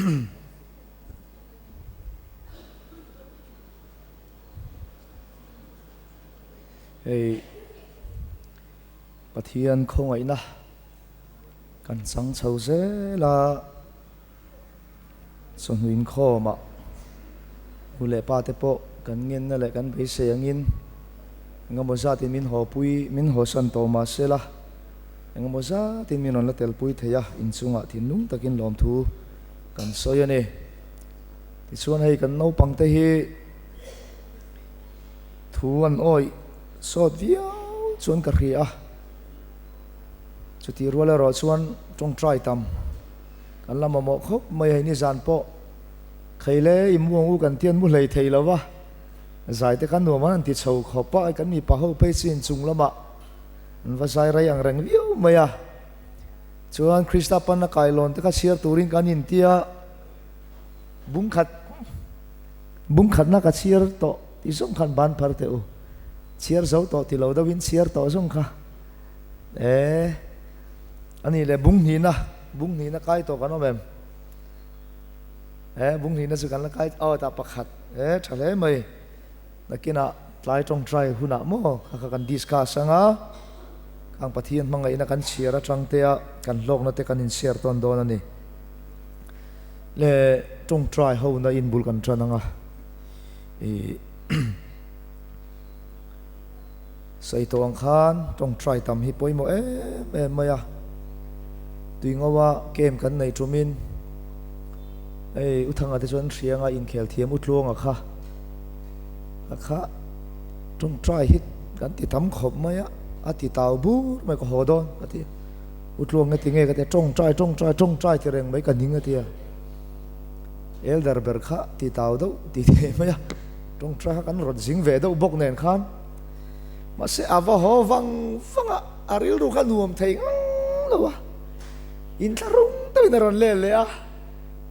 Hei Pathian khawngaihna kan chang chho zel a, chawhnu inkhawmah nu leh pa te pawh kan ngenna leh kan beisei angin engemaw zatin min hawpui min hawsan tawh mah sela engemaw zatin min rawn la telpui thei a, inchungah thinlung takin lawmthu kan sawi a ni. Tichuan hei kan naupang te hi thu an awih sawt viau chuan ka hria a, chutih rual erawh chuan tawngtai tam kan la mamawh khawp mai a, hei nizan pawh kheile i mu ang u kan tian mu hlei thei lo va, zai te kha nuam an han ti chho khawp a, kan mipa ho phei chu inchung lamah an va zai rei ang reng viau mai a, chuan Krista panna kailawn te kha chhiar turin kan intia. Bungkhat bungkhatna ka chhiar tawh tih zawng khan ban phar teh u. Chhiar zo tawh ti lo deuhin chhiar tawh zawng kha e a nih leh bunghnihna bunghnihna kai tawh kan awm em? E bunghnihna chu kan la kai aw tah pakhat e tha hle mai. Nakinah tlai tawngtai hunah maw kha kha kan discuss anga khang Pathian hmangaihna kan chhiar atang te a kan hlawkna te kan inshare tawn dawn a ni. Le tawngtai ho na in bul kan tan anga i sawi tawh ang khan tawngtai tam hi pawimawh em em mai a, tui ngawa camp kan nei tumin hei u Thanga te chuan an hria anga inkhel thiam u Tluanga kha a kha tawngtai hi kan ti tam khawp mai a, a ti tau bur mai ka haw dawn a ti. U Tluang nge ti nge ka ti a, tawngtai tawngtai tawngtai ti reng mai ka ning a ti a, elder ber kha ti tau deuh ti thei mai a, tawngtai kha kan rawn zing ve deuh bawk nen khan mahse a va haw vang vang a, a rilru kha nuam thei ngang lo a, inthlahrung deuhin a rawn let leh a,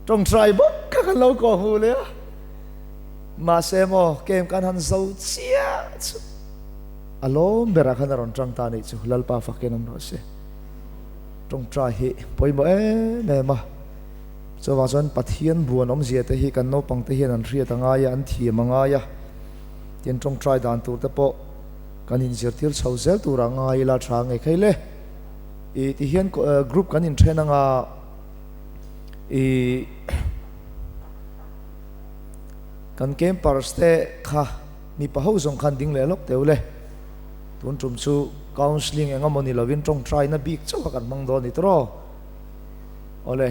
tawngtai bawk kha kan lo kawh hmuh leh a, mahse maw kem kan han zo chiah chu. A lawm berah khan a rawn tang ta anih chu, Lalpa fakin awm rawh se. Tawngtai hi pawimawh em em a, chuvang chuan Pathian buan awmzia te hi kan naupang te hian an hriat a ngai a, an thiam a ngai a, tin tawngtai dan tur te pawh kan inzirtir chho zel turah ngai ila tha ngei kha ile. I ti hian group kan inthen anga i kan campers te kha Mipa ho zawng khan ding leh lawk teu le. Tun tum chu counselling eng emaw ni lovin tawngtaina bik chauh kha kan hmang dawn ni tawh. Awle,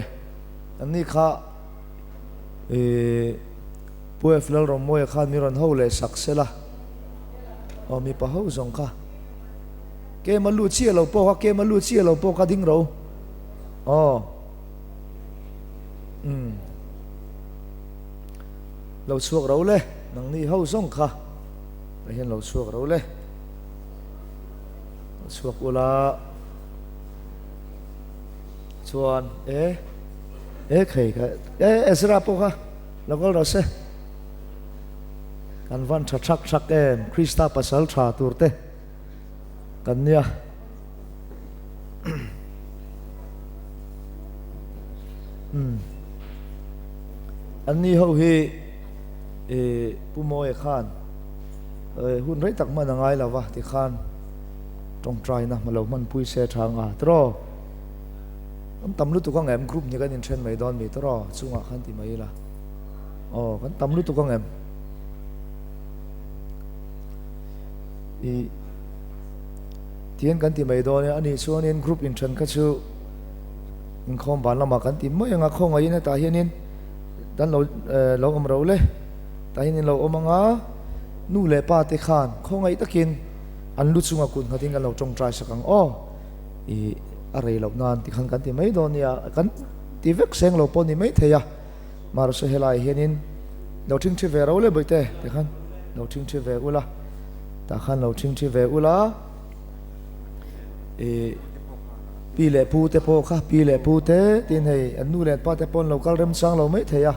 anni kha ih Pu F Lalrawmawia khan mi rawn ho leh sak sela. Aw mipa ho zawng kha kem a lut chiah lo pawh kha kem a lut chiah lo pawh kha ding ro. Aw. Umm. Lo chhuak ro le, nangni ho zawng kha tah hian lo chhuak ro le. Lo chhuak ula chuan e e khei kha e Ezra pawh kha lo kal rawh se. Kan van tha thak thak em Krista pasal tha tur te kan nia. Umm. An ni ho hi ih Pu Mawia khan hun rei tak hman a ngai lo va ti khan tawngtaina hma lo hmanpui se tha anga tiraw kan tam lutuk ang em group ni kan inthen mai dawn mi tiraw chungah khan ti mai ila aw kan tam lutuk ang em ih Tihian kan ti mai dawn e, anih chuanin group inthen kha chu inkhawm ban lamah kan ti mai ang a, khawngaihin hetah hianin dan lo lo awm ro le, tah hian in lo awm ang a, nu leh pa te khan khawngaih takin an lu chunga kut nghatin kan lo tawngtai sak ang aw, ih a rei loh nan tikhan kan ti mai dawn nia, kan ti vek seng lo pawh ni mai thei a, mahse helaiah hianin lo thingthi ve ro le bawihte tikhan lo thingthi ve ula. Tah khan lo thingthi ve ula, ih pi leh pu te pawh kha pi leh pu te tin hei an nu leh an pa te pawh an lo kal remchang lo mai thei a,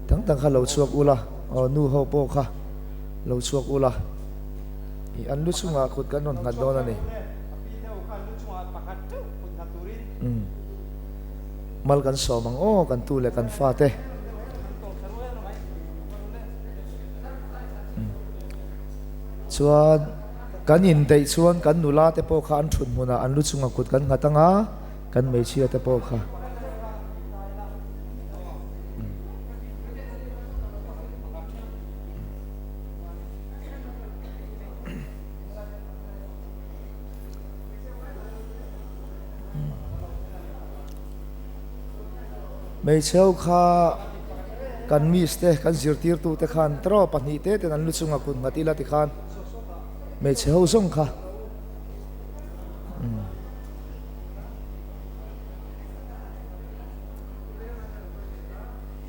dang dang kha lo chhuak ula, aw nu ho pawh kha lo chhuak ula, ih an lu chungah kut kan rawn nghat dawn a ni. Umm. Mal kan sawm ang aw kan tu leh kan fate. Chuan kan indaih chuan kan nula te pawh kha an thut hmunah an lu chungah kut kan nghat ang a, kan hmeichhia te pawh kha. Hmeichhe ho kha kan miss te kan zirtirtu te khan tawrh pahnih te ten an lu chunga kut nghat ila tikhan hmeichhe ho zawng kha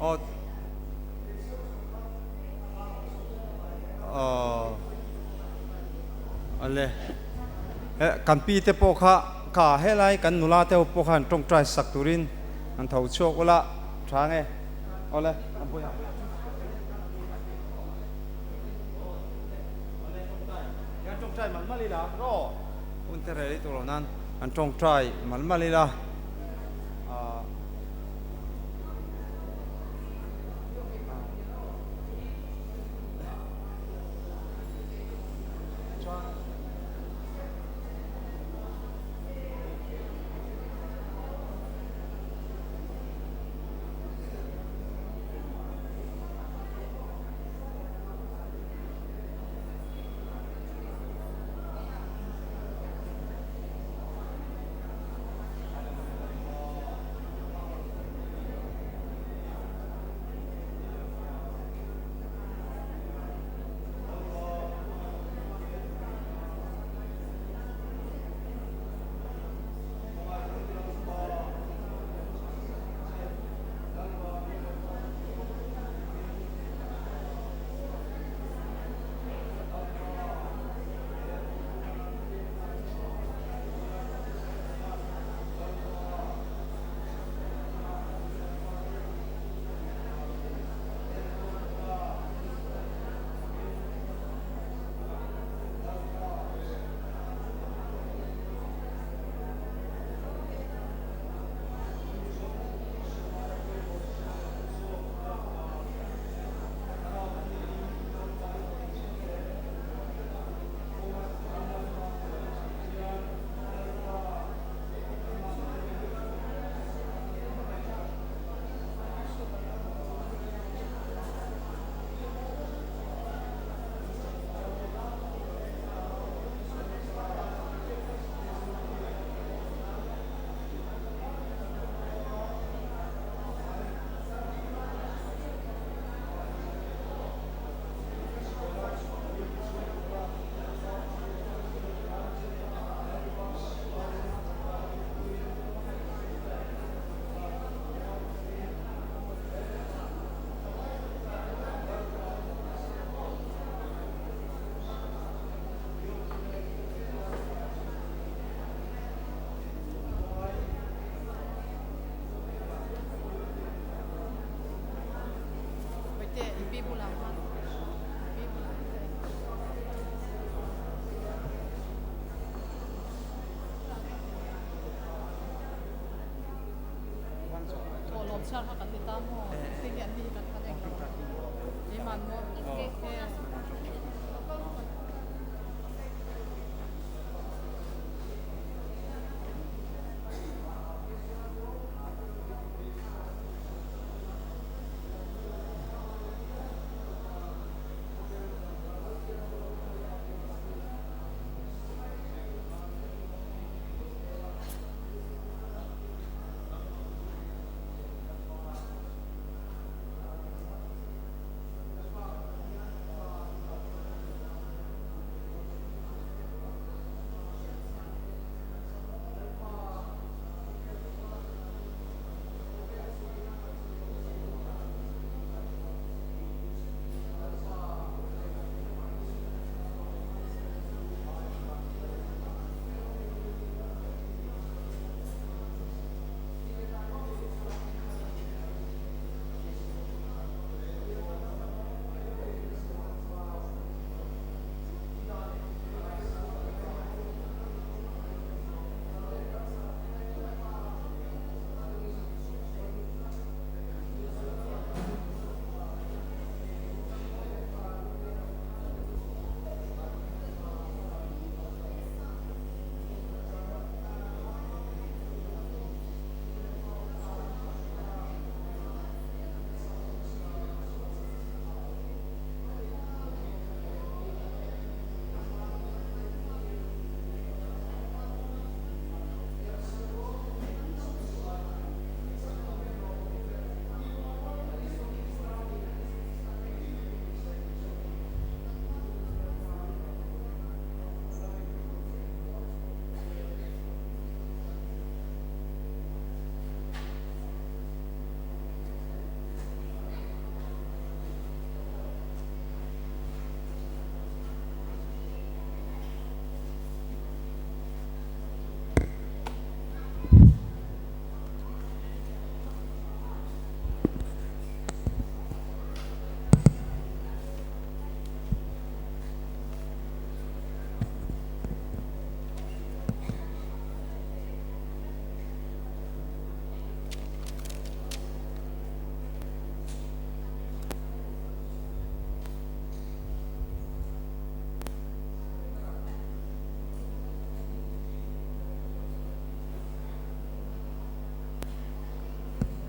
Aw aw ale kan pi te pawh kha kha helai kan nula te ho pawh khan tawngtai sak turin an tho chhuak ula tha nge awle tawngtai mal mal ila rawh hun te rel tur lo nan an tawngtai mal mal ila.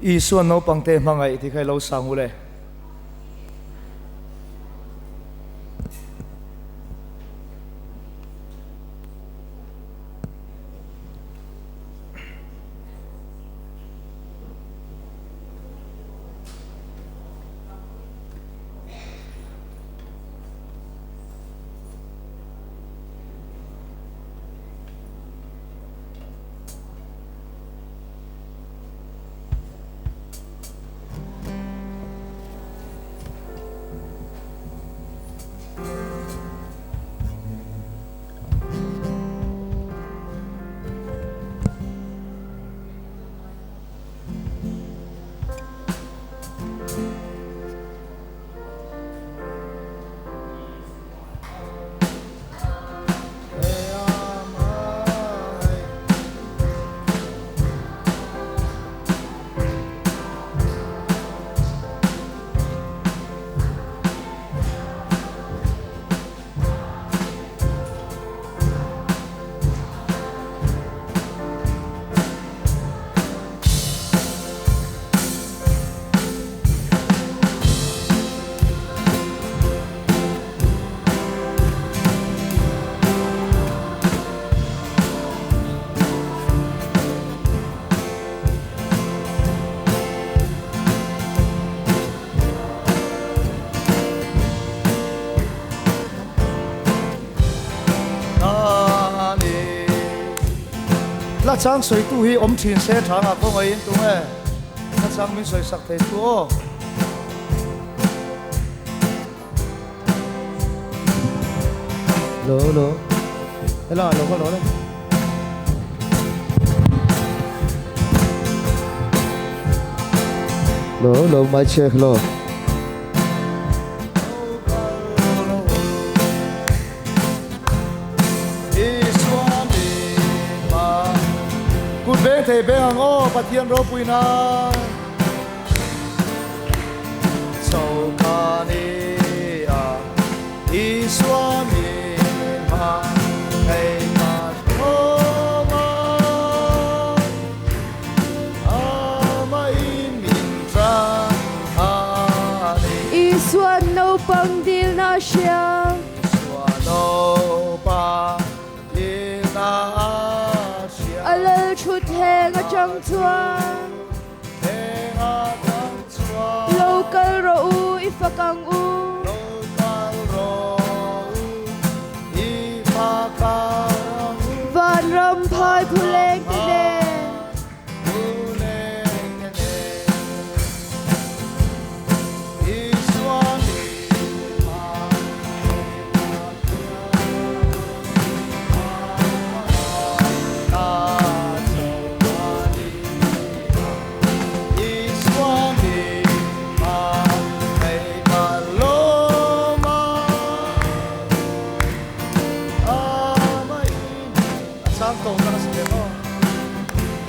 Isuan naupangte hmangaih tih kha i lo sang u le. La chang sawitu hi awm thin se thangah kawngaiin tunge la chang min sawisak thei tu aw. Lo lo helai lo ka lo le. Lo lo mai check lo. Kut beng thei beng ang aw Pathian ropui nan. Isuan naupang dilna a hria. A lal thutthleng atang chuan. Lo kal rawh u, i fak ang u. Vanram phai phuleng te nen.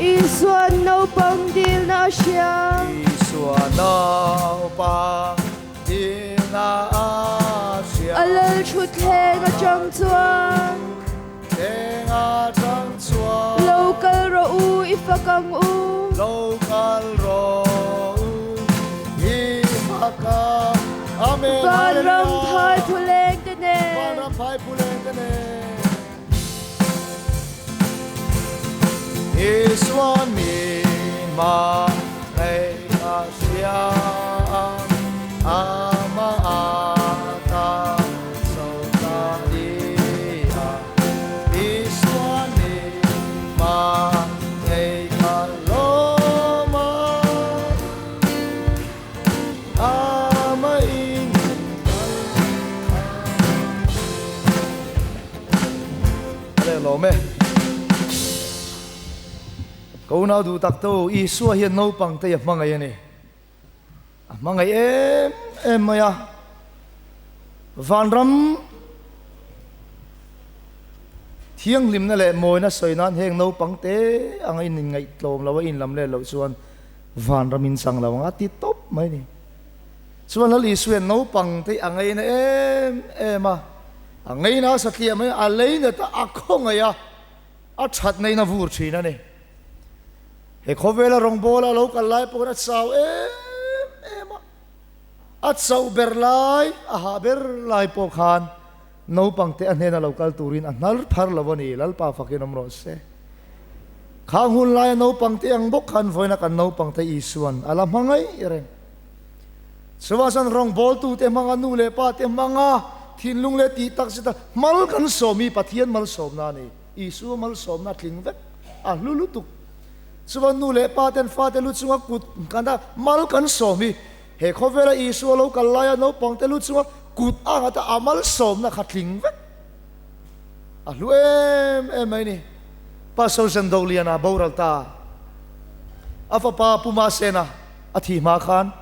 Isuan naupang dilna a hria. A lal thutthleng atang chuan. Lo kal rawh u, i fak ang u. Vanram phai phuleng te nen. Lawm e. Ka unau duh tak to, Isua hian naupang te hi a hmangaih a ni. A hmangaih em em mai a. Vanram thianghlimna leh mawina sawi nan heng naupang te anga in inngaihtlawm lo a inlam let loh chuan vanram in chang lo ang a ti tawp mai a ni. Chuan Lal Isua hian naupang te hi a ngaina em em a, a ngaina a satliah mai a, a lei nat a, a khawngaih a, a thatna in a vur thin a ni. He khawvela rawngbawla lo kal lai pawhin a chau em em a, a chauh ber lai, a hah ber lai pawh khan naupangte a hnena lo kal turin a hnar phar lo a ni, Lalpa fakin awm rawh se. Khang hun laia naupangte ang bawk khan vawiina kan naupangte Isuan a la hma ngaih reng. Chuvang chuan rawngbawltute hmanga nu leh pate hmanga thinlung leh tih tak zeta mal kan sawm hi Pathian malsawmna a ni. Isua malsawmna a tling vek, a hlu lutuk. Chuan nu leh pa ten fate lu chunga kut kan a mal kan sawm hi he khawvela Isua lo kal laia naupangte lu chunga kut a ngata a malsawmna kha tling vek. A hlu em em mai ni. Pastor Zendoliana boral ta a fapa Pu Masena a thih hma khan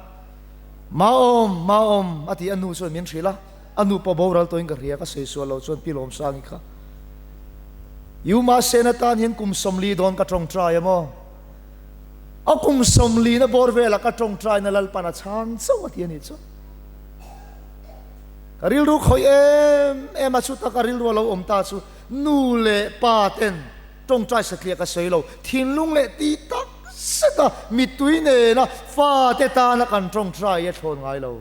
Maawm, Maawm a ti a nu chuan min hrilh a, a nu pawh boral tawhin ka hria ka sawi sual lo chuan Pi Lawmsangi kha U Masena tan hian kum 40 dawn ka tawngtai a maw? A kum 40 na bawr velah ka tawngtaina Lalpan a chhang chauh a ti a nih chu. Ka rilru khawih em em a chuta ka rilru a lo awm ta chu nu leh pa ten tawngtai satliah ka sawi lo, thinlung leh tih tak zet a mittui nena fate tana kan tawngtai a thlawn ngai lo.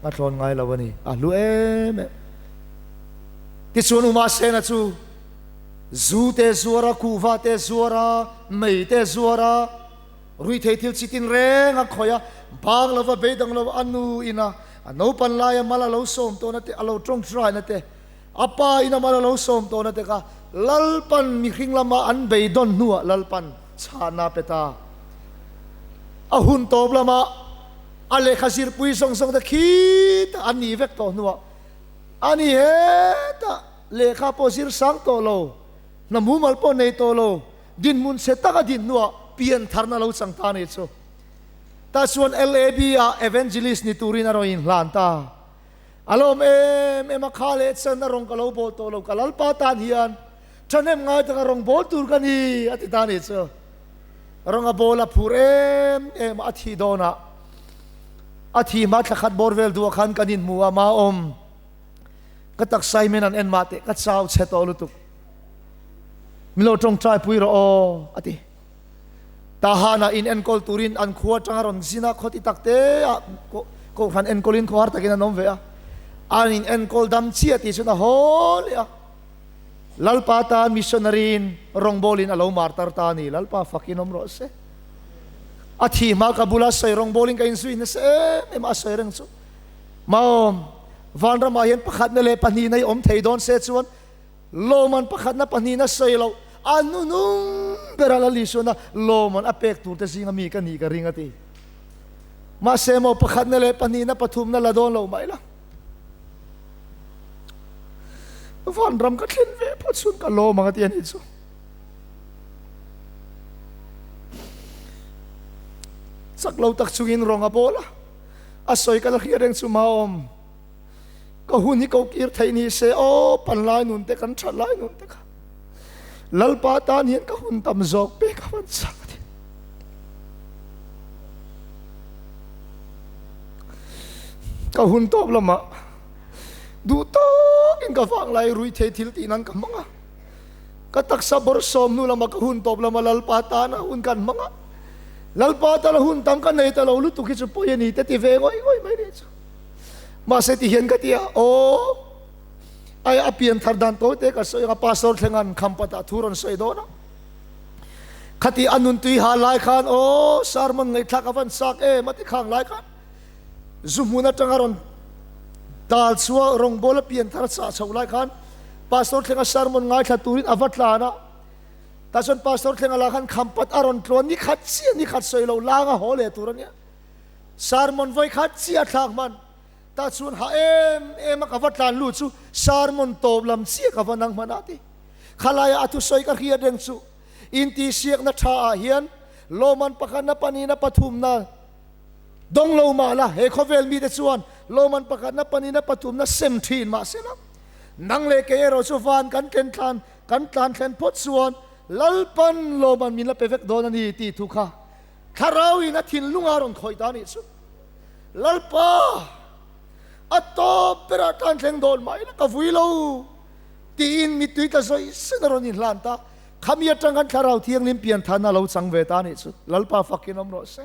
A thlawn ngai lo a ni, a hlu em em. Tichuan Uma Sena chu zu te zuar a, kuhva te zuar a, mei te zuar a, ruithei thil chi tin reng a khawih a, bang lova beidang lova a nu ina a naupan laia mal a lo sawm tawhna te, a lo tawngtaina te, a pa ina mal a lo sawm tawhna te kha Lalpan mihring lama an beidawn hnuah Lalpan chhahna pe ta. A hun tawp lama a lehkha zirpui zawng zawng te khitah an nih vek tawh hnuah A ni hetah lehkha pawh zir sang tawh lo, hna mumal pawh nei tawh lo, dinhmun chhe taka din hnuah pian tharna lo chang ta a ni chu. Tah chuan LAB ah Evangelist ni turin a rawn inhlan ta. A lawm em em a, kha leh chan a rawn ka lo bawl tawh lo, ka Lalpa tan hian thahnem ngai taka rawn bawl tur ka ni a ti ta a ni chu. Rawn a bawl a phur em em a, a thih dawnah A thi hma thla khat bawr vel duh ah khan kan inhmu a, ma awm ka taksa hi min an en mah teh, ka chau chhe tawh lutuk. Min lo tawngtai pui rawh aw, a ti. Tahan ah in enkawl turin an khua atanga rawn zin a, khawti tak te ah kohhran enkawlin khawhar takin an awm ve a. An in enkawl dam chiah tih chuan a haw leh a. Lalpa tan missionary in rawngbawlin a lo martar ta a ni, Lalpa fakin awm rawh se. A thi hma ka bula sawi rawngbawlin ka inzui nasa em em a, a sawi reng chu. Maawm, vanramah hian pakhatna leh pahnihna hi awm thei dawn se chuan lawman pakhatna pahnihna sawi loh a nunung ber a la Lisuana lawman a pek tur te zinga mi ka nih ka ring a ti. Mahse maw pakhatna leh pahnihna pathumna la dawn lo mah ila vanram ka thlen ve phawt chhun ka lawm ang a ti a nih chu. Chak lo tak chungin rawng a bawl a, a sawi ka la hriat reng chu maawm. Ka hun hi ko kir theih ni se aw, pan lai nun te kan that lai nun te kha. Lalpa tan hian ka hun tam zawk pek a van chak a ti. Ka hun tawp lamah duh tawkin ka vang lai rui thei thil tih nan ka hmang a. Ka taksa bawrhsawm hnu lama ka hun tawp lama Lalpa tana hun kan hmang a, Lalpa tana hun tam ka nei ta lo lutuk hi chu pawi a ni te ti ve ngawih ngawih mai nih chu. Mahse ti hian ka ti a, aw, ai a pian thar dan tawi te ka sawi ang a, Pastor Thlenga'n Khampatah thu rawn sawi dawn a. Khati a nun tui ha lai khan, aw, sermon ngaihthlak a van chak em a ti khang lai khan zu hmun atanga rawn dal chhuah rawngbawl a pian thar chah chhoh lai khan Pastor Thlenga sermon ngaithla turin a va tlan a, tah chuan Pastor Thlenga lah khan khampat a rawn tluan ni khat chiah ni khat sawi lo lang a haw leh tur a nia. Sermon vawi khat chiah a thlak hman, tah chuan ha em em a ka va tlan lut chu sermon tawp lam chiah ka va nang hman a ti. Khalaia a thusawi ka hriat reng chu intihsiakna tha ah hian lawman pakhatna pahnihna pathumna Dawng lo mah la, he khawvel mite chuan lawman pakhatna pahnihna pathumna sem thin mah se la, nang leh kei erawh chu van kan tlen thlan kan tlan thlen phawt chuan Lalpan lawman min la pe vek dawn a ni tih thu kha Thlarauin a thinlunga rawn khawih ta a nih chu. Lalpa, a tawp berah tlan thleng dawn mah ila ka vui lo tiin mittui tla zawi sen a rawn inhlan ta. Khami atang khan Thlarau Thianghlim pianthanna a lo chang ve ta a nih chu. Lalpa fakin awm rawh se.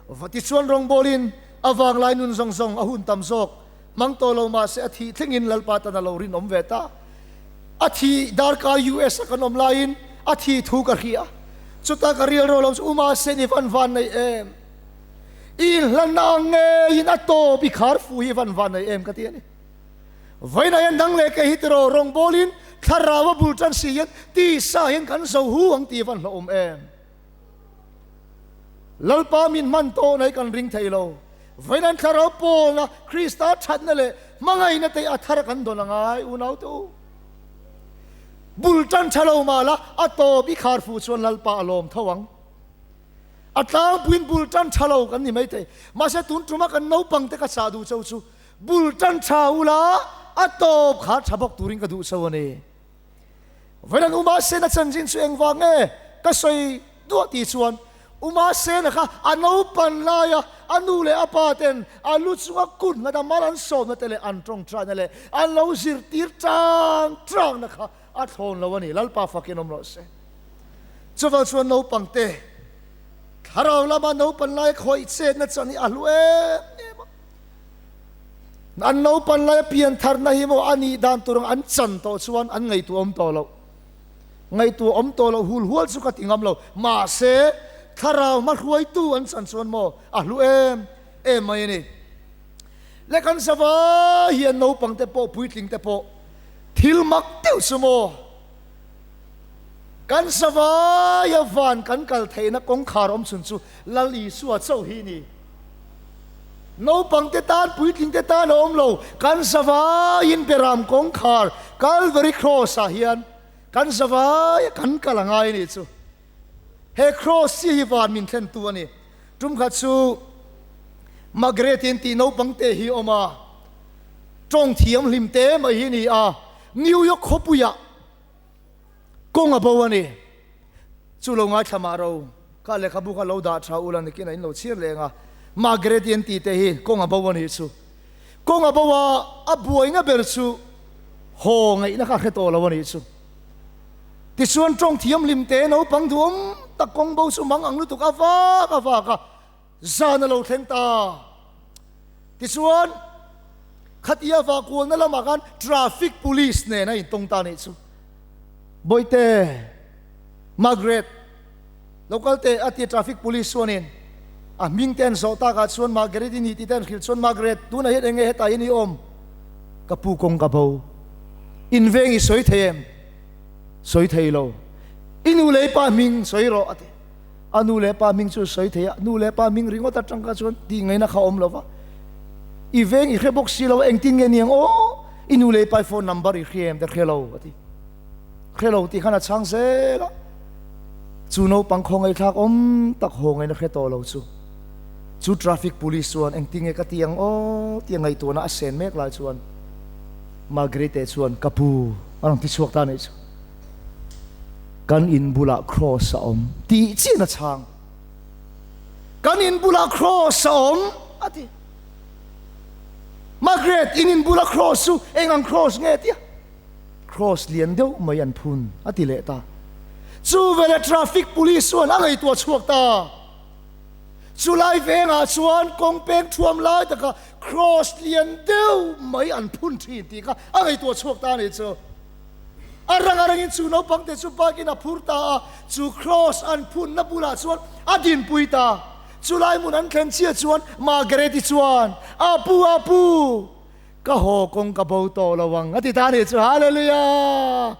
Va tichuan rawngbawlin a vanglai nun zawng zawng a hun tam zawk hmang tawh lo mahse a thih thlengin Lalpa tan a lo rinawm ve ta. A thi darkar US a kan awm laiin a thi thu ka hria. Chuta ka rial ro lo chu u mahse ni van van nei em? I inhlanna ang ngeiin a tawp i khar fu hi van van nei em ka ti a ni. Vawiinah hian dang leh kei hi tiraw rawngbawlin thlarau a bul tan si hian tisa hian kan zo hu ang tih van hlauhawm em? Lalpa min hman tawh na hi kan ring thei lo. Vawiin thlarau pawlna Krista thatna leh hmangaihna te a thar kan dawn a ngai unau te u. Bul tan tha lo mah la a tawp i khar fuh chuan Lalpa a lawm tho ang. A tlangpuiin bul tan tha lo kan ni mai thei. Mahse tun tuma kan naupang te ka chah duh cho chu bul tan tha ula a tawp khar tha bawk turin ka duh cho a ni. Vawiin Uma Sena chanchin chu engvang nge ka sawi duah tih chuan Uma Sena kha a naupan laia a nu leh a pa ten a lu chunga kut nghat a mal an sawmna te leh an tawngtaina leh an lo zirtir tang tangna kha a thlawn lo a ni. Lalpa fakin awm rawh se. Chuvang chuan naupang te thlarau lama naupan lai khawih chetna chan hi a hlu em em a. An naupan laia piantharna hi maw a nih dan tur ang an chan tawh chuan an ngaihtuah awm tawh loh. Ngaihtuah awm tawh loh hul hual chu ka ti ngam lo. Mahse, thlarau hmahruaitu an chan chuan maw a hlu em em mai a ni. Le kan zavai hian naupang te pawh puitling te pawh thil mak deuh chu maw kan zavaia van kan kal theihna kawngkhar awm chhun chu Lal Isua chauh hi ni. Naupang te tan, puitling te tan a awm lo. Kan zavaiin Beram kawngkhar Calvary Cross ah hian kan zavai a kan kal a ngai a nih chu. He Cross chiah hi van min thlen tu a ni. Tum khat chu Margaret in tih naupang te hi awm a, tawng thiam hlim te mai hi ni a, New York khawpui ah kawng a bo a ni. Chu lo ngaithla mah ro, kha lehkhabu kha lo dah tha ula nikin a in lo chhir leng a, Margaret-i an tih te hi kawng a bo a nih chu. Kawng a bo a, a buaina ber chu haw ngaihna kha a hre tawh lo a nih chu. Tichuan tawng thiamhlim te naupang duhawm tak kawng bo chu mang ang lutuk a vak a vak a, zan a lo thleng ta. Tichuan khatia vakualna lamah khan traffic police nen a intawng ta a nih chu. Bawihte, Margaret, lo kal teh a ti traffic police chuanin a hming te an zawh takah chuan Margaret i ni tih te an hrilh chuan Margaret, tunah hian eng nge hetah hian i awm? Ka pu kawng ka bo. Inveng i sawi thei em? Sawi thei lo. I nu leh i pa hming sawi rawh a ti. A nu leh pa hming chu sawi thei a, nu leh pa hming ringawt atang kha chuan tih ngaihna kha awm lo va. I veng i hre bawk si lo, engtin nge niang aw? I nu leh i pa i phone number i hria em te hre lo a ti. Hre lo tih khan a chhang zel a, chu naupang khawngaihthlak awm tak haw ngaihna hre tawh lo chu. Chu traffic police chuan engtin nge ka ti ang aw tih a ngaihtuahna a sen mek lai chuan Margarete chuan ka pu a rawn ti chhuak ta anih chu. Kan in bulah cross a awm tih chian a chhang. Kan in bulah cross a awm a ti. Margaret, in in bula cross chu eng ang cross nge tia? Cross lian deuh mai an phun a ti leh ta. Chu veleh traffic police chuan a ngaihtuah chhuak ta. Chu lai vengah chuan kawng peng thuam lai taka cross lian deuh mai an phun thin tih kha a ngaihtuah chhuak ta a nih chu. A rang a rangin chu naupang te chu bike in a phur ta a, chu cross an phunna bulah chuan a dinpui ta. Chu lai hmun an thlen chiah chuan Margaret-i chuan, Apu, Apu, ka haw kawng ka bo tawh lo ang, a ti ta a nih chu. Hallelujah!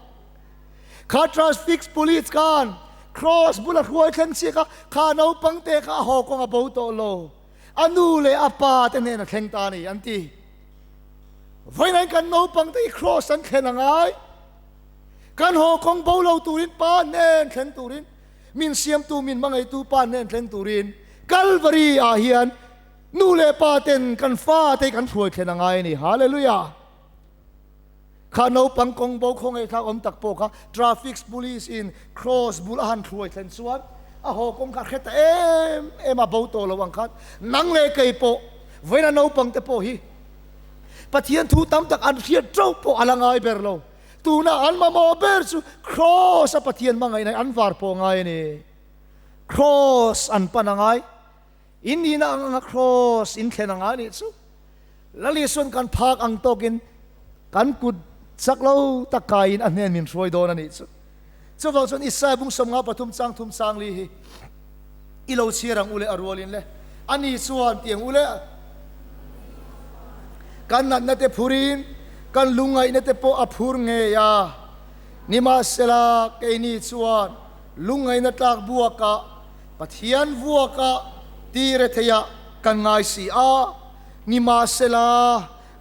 Kha traffic police khan cross bula hruai thleng chiah kha, kha naupang te kha a haw kawng a bo tawh lo. A nu leh a pa te hnen a thleng ta a ni, an ti. Vawiin kan naupang te hi cross an thlen a ngai. Kan haw kawng bo lo turin pa hnen thleng turin, min siamtu min hmangaitu pa hnen thleng turin Calvary ah hian nu leh pa ten kan fa te kan hruai thlen a ngai a ni. Hallelujah! Kha naupang kawng bo khawngaihthlak awm tak pawh kha traffic police in cross bul a han hruai thlen chuan a haw kawng kha a hre ta em em a, bo tawh lo ang khan nang leh kei pawh vawiin a naupang te pawh hi Pathian thu tam tak an hriat teuh pawh a la ngai ber lo. Tuna an mamawh ber chu Kraws a Pathian hmangaihna hi an var pawh ngai a ni. Kraws an pan a ngai. In nihna ang anga Kraws in thlen a ngai nih chu. Lal Isuan kan phak ang tawkin kan kut chak lo tak kaiin a hnen min hruai dawn a nih chu. Chuvang chuan Isaiah bung 53 chang thum chang li hi i lo chhiar ang u le a rualin le. Ani chuan tiang u le, Kan natna te phurin kan lungngaihna te pawh a phur ngei a, nimahsela keini chuan lungngaihna tlak buakah Pathian vuakah ti retheiah kan ngai si a, nimahsela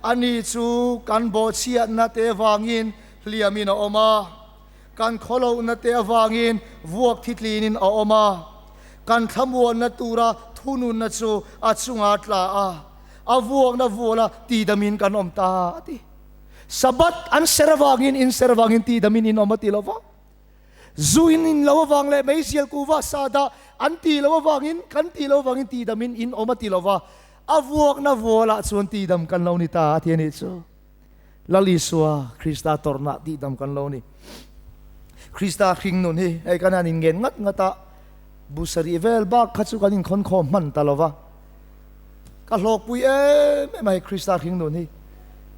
ani chu kan bawhchhiatna te vangin hliamin a awm a. Kan khawlohna te avangin vuak thitlinin a awm a, kan thlamuanna tura thununna chu a chunga tla a, a vuakna vuala tidamin kan awm ta a ti. Sabbath an ser avangin in ser avangin tidamin in awm a ti lo va, zu in in lo avang leh meizial kuva sa dah an ti lo avangin kan ti lo avangin tidamin in awm a ti lo va, a vuakna vualah chuan tidam kan lo ni ta a ti a nih chu. Lal Isua Krista tawrhna tihdam kan lo ni. Krista hring nun hi hei kan han inngen ngat ngat a, bu sarih vel bak kha chu kan inkhawnkhawm hman ta lo va. Ka hlawkpui em em a hei Krista hring nun hi.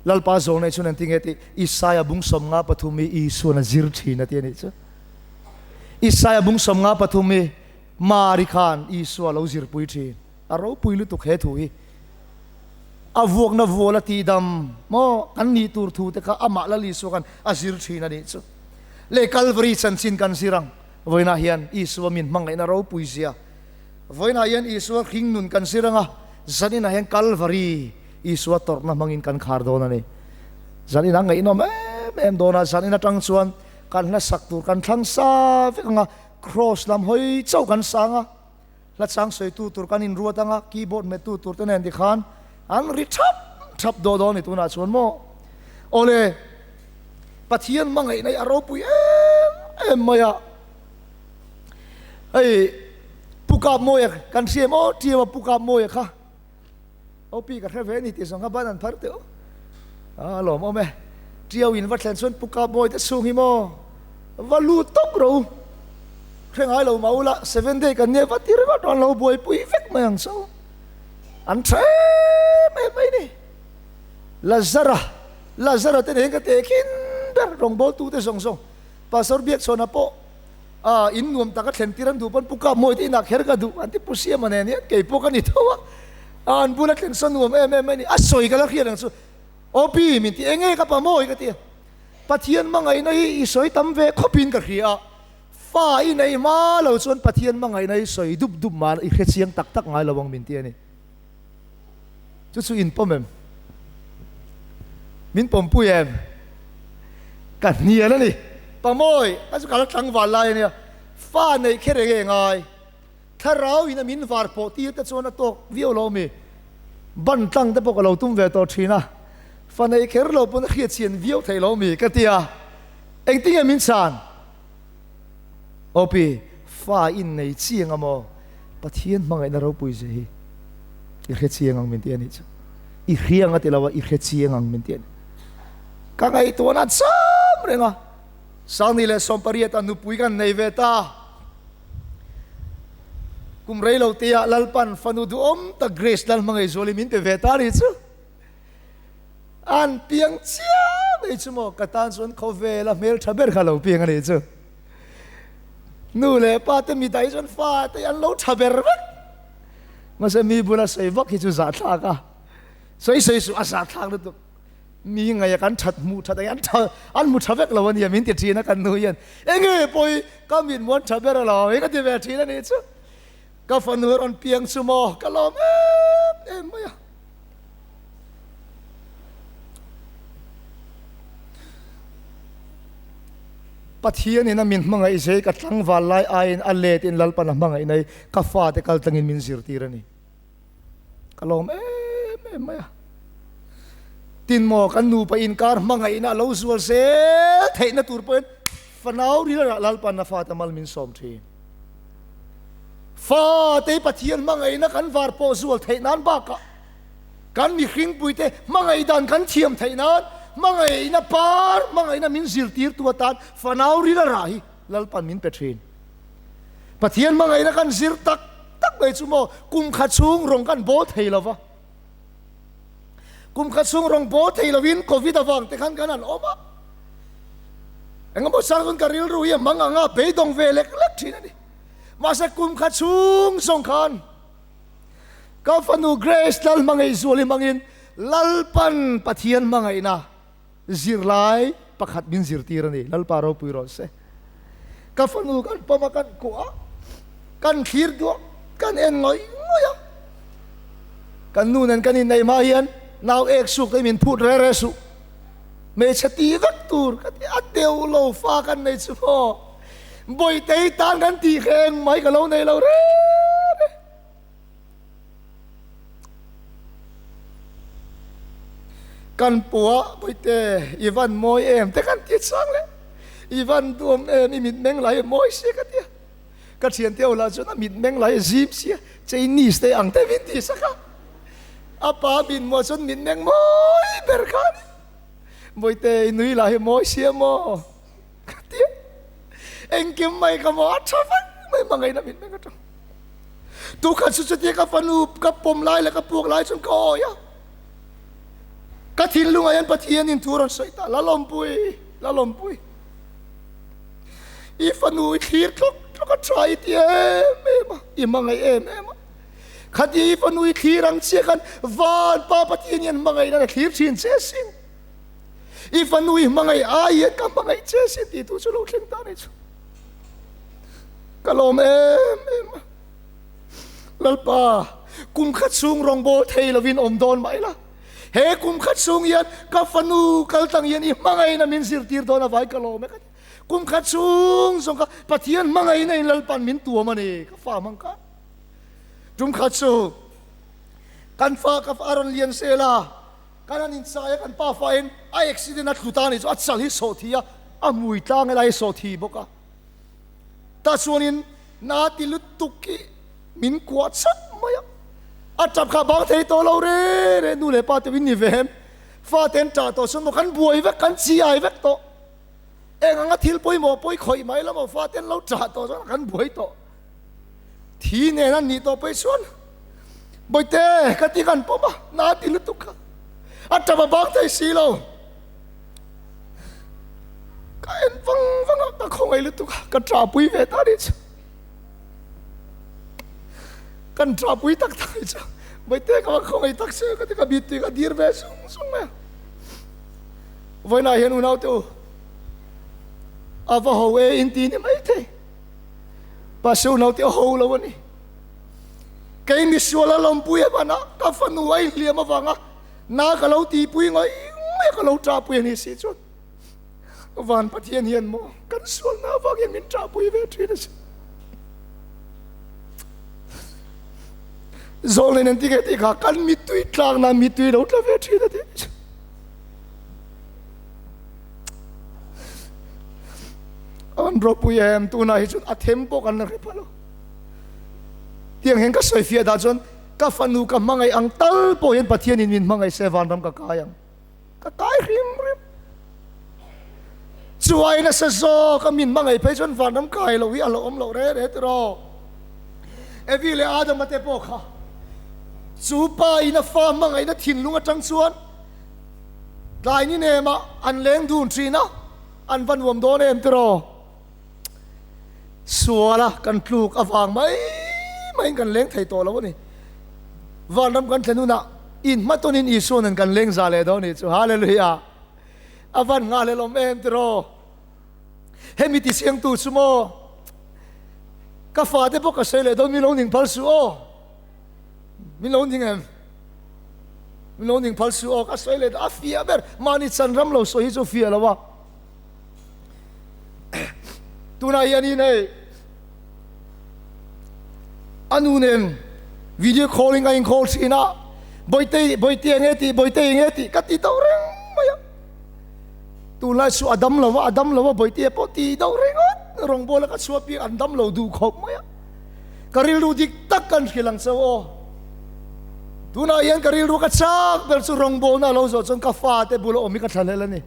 Lalpa zawng nei chuan engtin nge tih Isaia bung 53 hi Isuan a zir thin a ti a nih chu. Isaia bung 53 hi Mari khan Isua lo zirpui thin. A ropui lutuk he thu hi. A vuakna vual a tihdam maw kan nih tur thu te kha amah Lal Isua khan a zir thin a nih chu. Leh Kalvari chanchin kan zir ang. Vawiinah hian Isua min hmangaihna ropui zia. Vawiinah hian Isua hring nun kan zir ang a, zaninah hian Kalvari Isua tawrhna hmangin kan khar dawn a ni. Zaninah ngaihnawm em em dawn a, zanin atang chuan kan hla sak tur kan thlang sa vek ang a, Kraws lam hawi chauh kan sang a. Hla chang sawitu tur kan inruat anga keyboard hmettu tur te nen tikhan an ri thap thap daw dawn ni tunah chuan maw. Awle, Pathian hmangaihna hi a ropui em em mai a. Hei Pu Kapmawia kan hria em aw Tiama Pu Kapmawia kha OP ka hre ve a ni tih zawng kha ban an phar teh u. A lawmawm e. Tiau in va thlen chuan Pu Kapmawia te chhung hi maw va lut tawp ro. Hre ngai lo mah ula seven day kan nia va ti ringawt rawh an lo buaipui vek mai ang chu. An tha em em mai ni. Lazara, Lazara te nen ka tehkhin ber rawngbawltu te zawng zawng. Pastor Biakchhawna pawh a in nuam taka thlen tir an duh pawn Pu Kapmawii te inah kher ka duh an ti Pu Siama nen hian kei pawh ka ni tho a. An bula thlen saw nuam em em mai ni. A sawi ka la hriat ang chu. Aw pi min ti eng nge ka pa mawi ka ti a. Pathian hmangaihna hi i sawi tam ve khawpin ka hria a. Fa i nei hma lo chuan Pathian hmangaihna hi sawi dup dup mah i hre chiang tak tak ngai lo ang min ti a ni. Chu chu in pawm em? Min pawmpui em? Ka hnial a ni. Pamawi, a chu ka la tlangval lai a nia. Fa neih kher eng nge ngai? Thlarau in a min var pawh tir te chuan a tawk viau lo mi? Ban tlang te pawh ka lo tum ve tawh thin a. Fa neih kher lo pawn a hriat chian viau theih lo mi? Ka ti a. Engtin nge min chhan? Opi, fa in nei chiang a maw? Pathian hmangaihna ropui zia hi i hre chiang ang min ti a nih chu. I hriang a ti lo a, i hre chiang ang min ti a ni. Ka ngaihtuahna cham reng a, Sangni leh Sawmpariat a nupui kan nei ve ta. Kum rei lo te ah Lalpan fanu duhawm tak Grace Lalhmangaihzuali min pe ve ta a nih chu. An piang chiah mai chu maw, ka tan chuan khawvela hmeltha ber kha lo piang a nih chu. Nu leh pa te mi dai chuan fa te an lo tha ber vek. Mahse mi bula sawi vak hi chu zahthlak a, sawi sawi suh a zahthlak lutuk. Mi ngaia kan that hmuh that an tha an hmu tha vek lo a nia min ti thin a kan nu hian. Enge pawi ka mit muan tha ber alawm hi ka ti ve thin a nih chu. Ka fanu rawn piang chu maw ka lawm em em mai a. Pathianin a min hmangaih zei ka tlangval lai aiin a let in Lalpan a hmangaih nei ka fate kal tlangin min zirtir a ni. Ka lawm em em mai a. Tin maw kan nupa inkar hmangaihna a lo zual zel theihna tur pawhin fanau rilrah Lalpan a fate mal min sawm thin. Fate Pathian hmangaihna kan var pawh zual theih nan bakah kan mihringpuite hmangaih dan kan thiam theih nan hmangaihna par, hmangaihna min zirtirtu atan fanau ril a rah hi Lalpan min pe thin. Pathian hmangaihna kan zir tak tak mai chu maw kum khat chhung rawng kan bawl thei lo va. Kum khat chhung rawng bawl thei lovin Covid avang te khan kan han awm a. Engemaw chang chuan ka rilru hi a hmang ang a, beidawng ve lek lek thin a ni. Mahse kum khat chhung zawng khan ka fanu Grace Lal hmangaihzual hi hmangin Lalpan Pathian hmangaihna zirlai pakhat min zirtir a ni. Lalpa ropui rawh se. Ka fanu kan pawm a, kan kuah a, kan thlir duah, kan en ngawih ngawih a. Kan nu nen kan inneih hma hian nau ek suk te min phut re re suh. Hmeichhe ti vek tur ka ti a, deuh lo fa kan nei chu maw. Bawitei tan kan tih kha engmah hi ka lo nei lo re re. Kan pua Bawite i van mawi em te kan ti chang le, i van duam em i mitmeng lai mawi sia ka ti a, ka thiante ho lah chuan a mitmeng lai a zim sia Chinese te ang te min ti sak a, a pa mitmuah chuan mitmeng mawi ber kha a ni, Bawite i nui lah hi mawi sia maw ka ti a, engkim mai ka maw a tha vek mai hmangaihna mitmeng atang. Tukhat chu chutia ka fanu ka pawm lai leh ka puak lai chuan ka awi a, ka thinlungah hian Pathianin thu rawn sawi ta, Lalawmpui, Lalawmpui, i fanu i thlir tlawk tlawk a tha i ti em em a, i hmangaih em em a, khatia i fanu i thlir ang chiah khan van Pa Pathian hian hmangaih nan a thlir thin che sin, i fanu i hmangaih ai hian ka hmangaih che sin tih thu chu lo thleng ta a ni chu. Ka lawm em em a, Lalpa, kum khat chhung rawngbâwl thei lovin awm dawn mah ila, he kum khat chhung hian ka fanu kal tang hian i hmangaihna min zirtir dawn avai ka lawm e ka ti. Kum khat chhung zawng kha Pathian hmangaihna in Lalpa'n min tuam a ni, ka fa hmang kha. Tum khat chu kan fa ka fa a rawn lian sel a, kan han inchai a, kan pa fain a accident a thlu ta a ni chu, a chal hi sawh thi a, a hmui tlang helai hi sawh thi bawk a. Tah chuanin na ti lutuk hi min kuah chat mai a, a tap kha bang thei tawh lo re re, nu leh pa te in ni ve em, fate an tah tawh chuan maw kan buai vek, kan chi ai vek tawh, eng anga thil pawimawh pawi khawih mai la maw fate an lo tah tawh chuan kan buai tawh, thi nen an nih tawh pawi chuan Bawihte ka ti kan pawm a, na ti lutuk kha a tap a bang thei si lo. Ka en vang vang a, ka khawngaih lutuk a, ka ṭahpui ve ta nih chu. Kan ṭahpui tak tak nih chu. Vaite ka va khawngaih tak se ka ti ka bit tui ka dir ve sung sung mai a. Vawiinah hian unau te u, a va ho e in ti ni mai thei. Mahse unau te a ho lo a ni. Kei misual a lawmpui a ban a, ka fanu a inhliam avanga Na ka lo tihpui ngaih ngaih a ka lo ṭahpui a ni si chuan Van Pathian hian maw kan sualna avang hian min ṭahpui ve ṭhin a si. Zawlnen an ti nge tih kha kan mittui tlakna mittui lo tla ve ṭhin a ti. An ropui em tunah hi chuan a them pawh kan la hre pha lo. Tiang hian ka sawi fiah dah chuan Ka fanu ka hmangaih ang tal pawh hian Pathianin min hmangaih se vanram ka kai ang. Ka kai hrim hrim. Chuai nasa zawk a min hmangaih phei chuan vanram kai loh hi a lo awm loh re re tiraw. Evi leh Adama te pawh kha chu pa in a fa hmangaihna thinlung atang chuan tlai ni nemah an leng dun thin a, an va nuam dawn em tiraw. Suala kan tluk avang mai maiin kan leng thei tawh lo a ni. Vanram kan thlen hunah inhmatawnin Isua nen kan leng za leh dawn a nih chu. Hallelujah! A van ngahhlelawm em tiraw? Hemi tisiangtu chu maw? Ka fate pawh ka sawi leh dawn, min lo ning phal suh aw. Min lo ning em? Min lo ning phal suh aw, ka sawi leh dawn. A fiah ber, mahni chanram lo sawi hi chu fiah lo a. Tunah hianin hei a nu nen video calling a in call thin a, Bawihte Bawihte enge tih Bawihte enge tih ka ti deuh reng mai a. Tunlai chu a dam lo a, a dam lo a Bawihte pawh ti deuh ringawt rawngbawla ka chhuah piang an dam lo duh khawp mai a. Ka rilru dik tak kan hrilh ang che aw. Tunah hian ka rilru ka chak ber chu rawngbawlna a lo zawh chuan ka fate bula awm hi ka thlahlel a ni.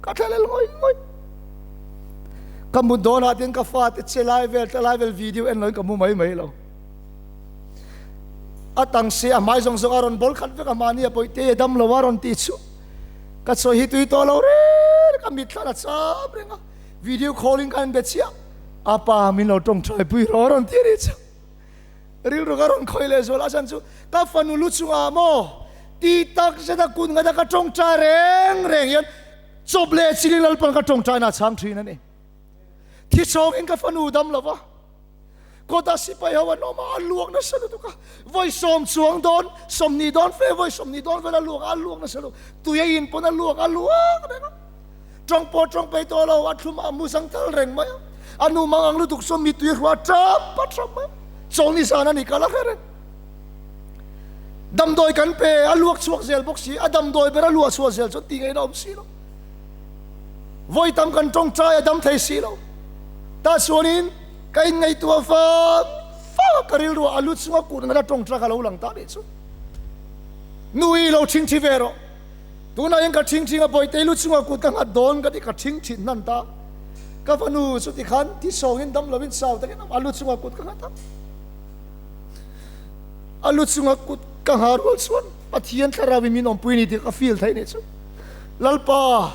Ka thlahlel ngawih ngawih. Ka mut dawnah te hian ka fate che lai vel tla lai vel video en loin ka mu mai mai lo. A tang si a hmai zawng zawng a rawn bawl khat vek a mahni a pawih te a dam lo a rawn ti chu ka chawi hi tui tawh lo reng ka mit thlan a cham reng a video calling ka en be chiah a pa min lo tawngtai pui rawh a rawn ti a ni chu. Rilru ka rawn khawih leh zual a chan chu ka fanu lu chungah maw ti tak zet a kut ngata ka tawngtai reng reng hian chawp leh chilin Lalpan ka tawngtaina a chhang thin a ni. Thi chawngin ka fanu dam lo va, kawtah sipai ho an awm a, a luak nasa lutuk a, vawi sawm chuang dawn, 20 dawn fe, vawi 20 dawn vel a luak a, a luak nasa lutuk, tui a in pawn a luak, a luak reng a. Tawng pawh tawng peih tawh lo, a thlum a mu zang tal reng mai a. A nu mang ang lutuk chuan mittui hruah tap a tap mai a. Chawlni zan a ni kal a hre reng. Damdawi kan pe, a luak chhuak zel bawk si, a damdawi ber a luah chhuah zel chuan tih ngaihna a awm si lo. Vawi tam kan tawngtai a dam thei si lo. Tah chuanin ka inngaihtuah vang vang a, ka rilruah a lu chunga kut ngata tawngtai ka lo lang ta nih chu. Nui lo thingthi ve rawh. Tunah hian ka thingthing a Bawihte lu chungah kut ka nghat dawn ka ti ka thingthit hnan ta. Ka fanu chu tikhan thi sawngin dam lovin chau takin a lu chungah kut ka nghat a. A lu chungah kut ka nghah rual chuan Pathian thlarauin min awmpui ni tih ka feel theih nih chu. Lalpa,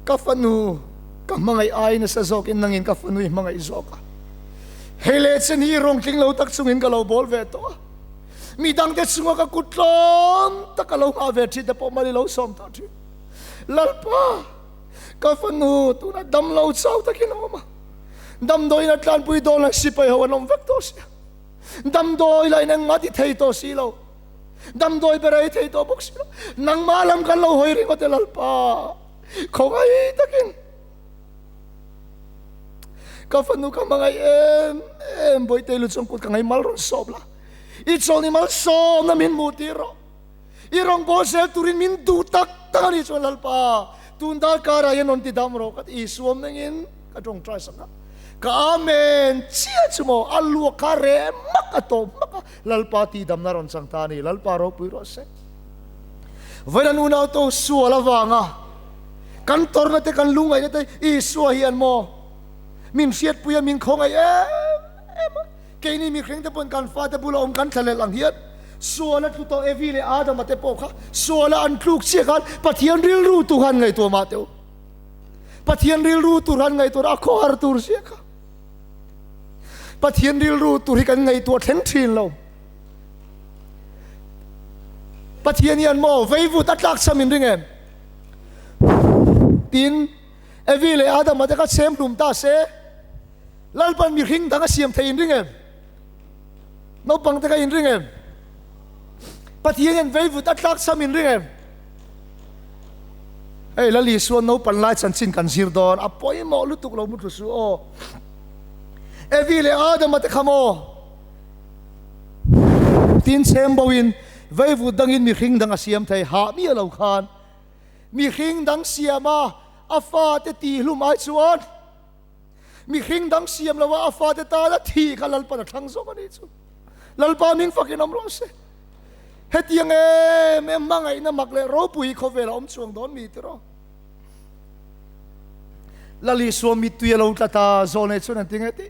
ka fanu ka hmangaih ai nasa zawkin nangin ka fanu i hmangaih zawk a. Hei leh chen hi rawng tling lo tak chungin ka lo bawl ve tawh a. Mi dangte chunga ka kut tlawm tak a lo nghah ve thin te pawh mali lo sawm ta thin. Lalpa, ka fanu tuna dam lo chau takin a awm a. Damdawiin a tlanpui dawn lai sipai ho an awm vek tawh sia. Damdawi lain engmah ti thei tawh si lo. Damdawi ber ei thei tawh bawk si lo. Nangmah lam kan lo hawi ringawt e Lalpa, khawngaih takin. Ka fanu ka hmangaih em em Bawihte lu chung kut ka ngaih mal rawn sawp la. I chawlni malsawmna min hmuh tir rawh. I rawngbâwl zel turin min duh tak tak a nih chuan Lalpa, tun dar karah hian rawn ti dam rawh ka ti. Isua mengin ka tawngtai sak a, ka Amen chiah chu maw, a luak kha reh hmak a tawp hmak a, Lalpa tih damna rawn chang ta a ni. Lalpa ropui rawh se. Vawiin unau to sual avanga kan tawrhna te kan lungngaihna te Isua hian maw min hriatpui a, min khawngaih em em a. Keini mihring te pawn kan fate bula awm kan thlahlel ang hian suala tlu tawh Evi leh Adama te pawh kha suala an tluk chiah khan Pathian rilru tur han ngaihtuah mah teh u. Pathian rilru tur han ngaihtuah a khawhar tur ziah kha. Pathian rilru tur hi kan ngaihtuah thleng thin lo. Pathian hian maw veivut a tlak cham in ring em? Tin, Evi leh Adama te kha chhem hlum ta se. Lalpan mihring dang a siam thei in ring em? Naupang te kha in ring em? Pathian hian veivut a tlak cham in ring em? Hei Lal Isua naupan lai chanchin kan zir dawn a pawimawh lutuk lo mutlu su aw. Evi leh Adama te kha maw? Tin chhem bo in veivut dangin mihring dang a siam thei hah miah lo khan mihring dang siam a a fate tihlum ai chuan Mihring dang siam lo a a fate tana thi kha Lalpan a thlang zawk a nih chu. Lalpa ming fakin awm rawh se. Hetiang em em hmangaihna mak leh ropui hi khawvel a awm chuang dawn mi tiraw. Lal Isua mittui a lo tla ta zawnei chuan an ti nge ti.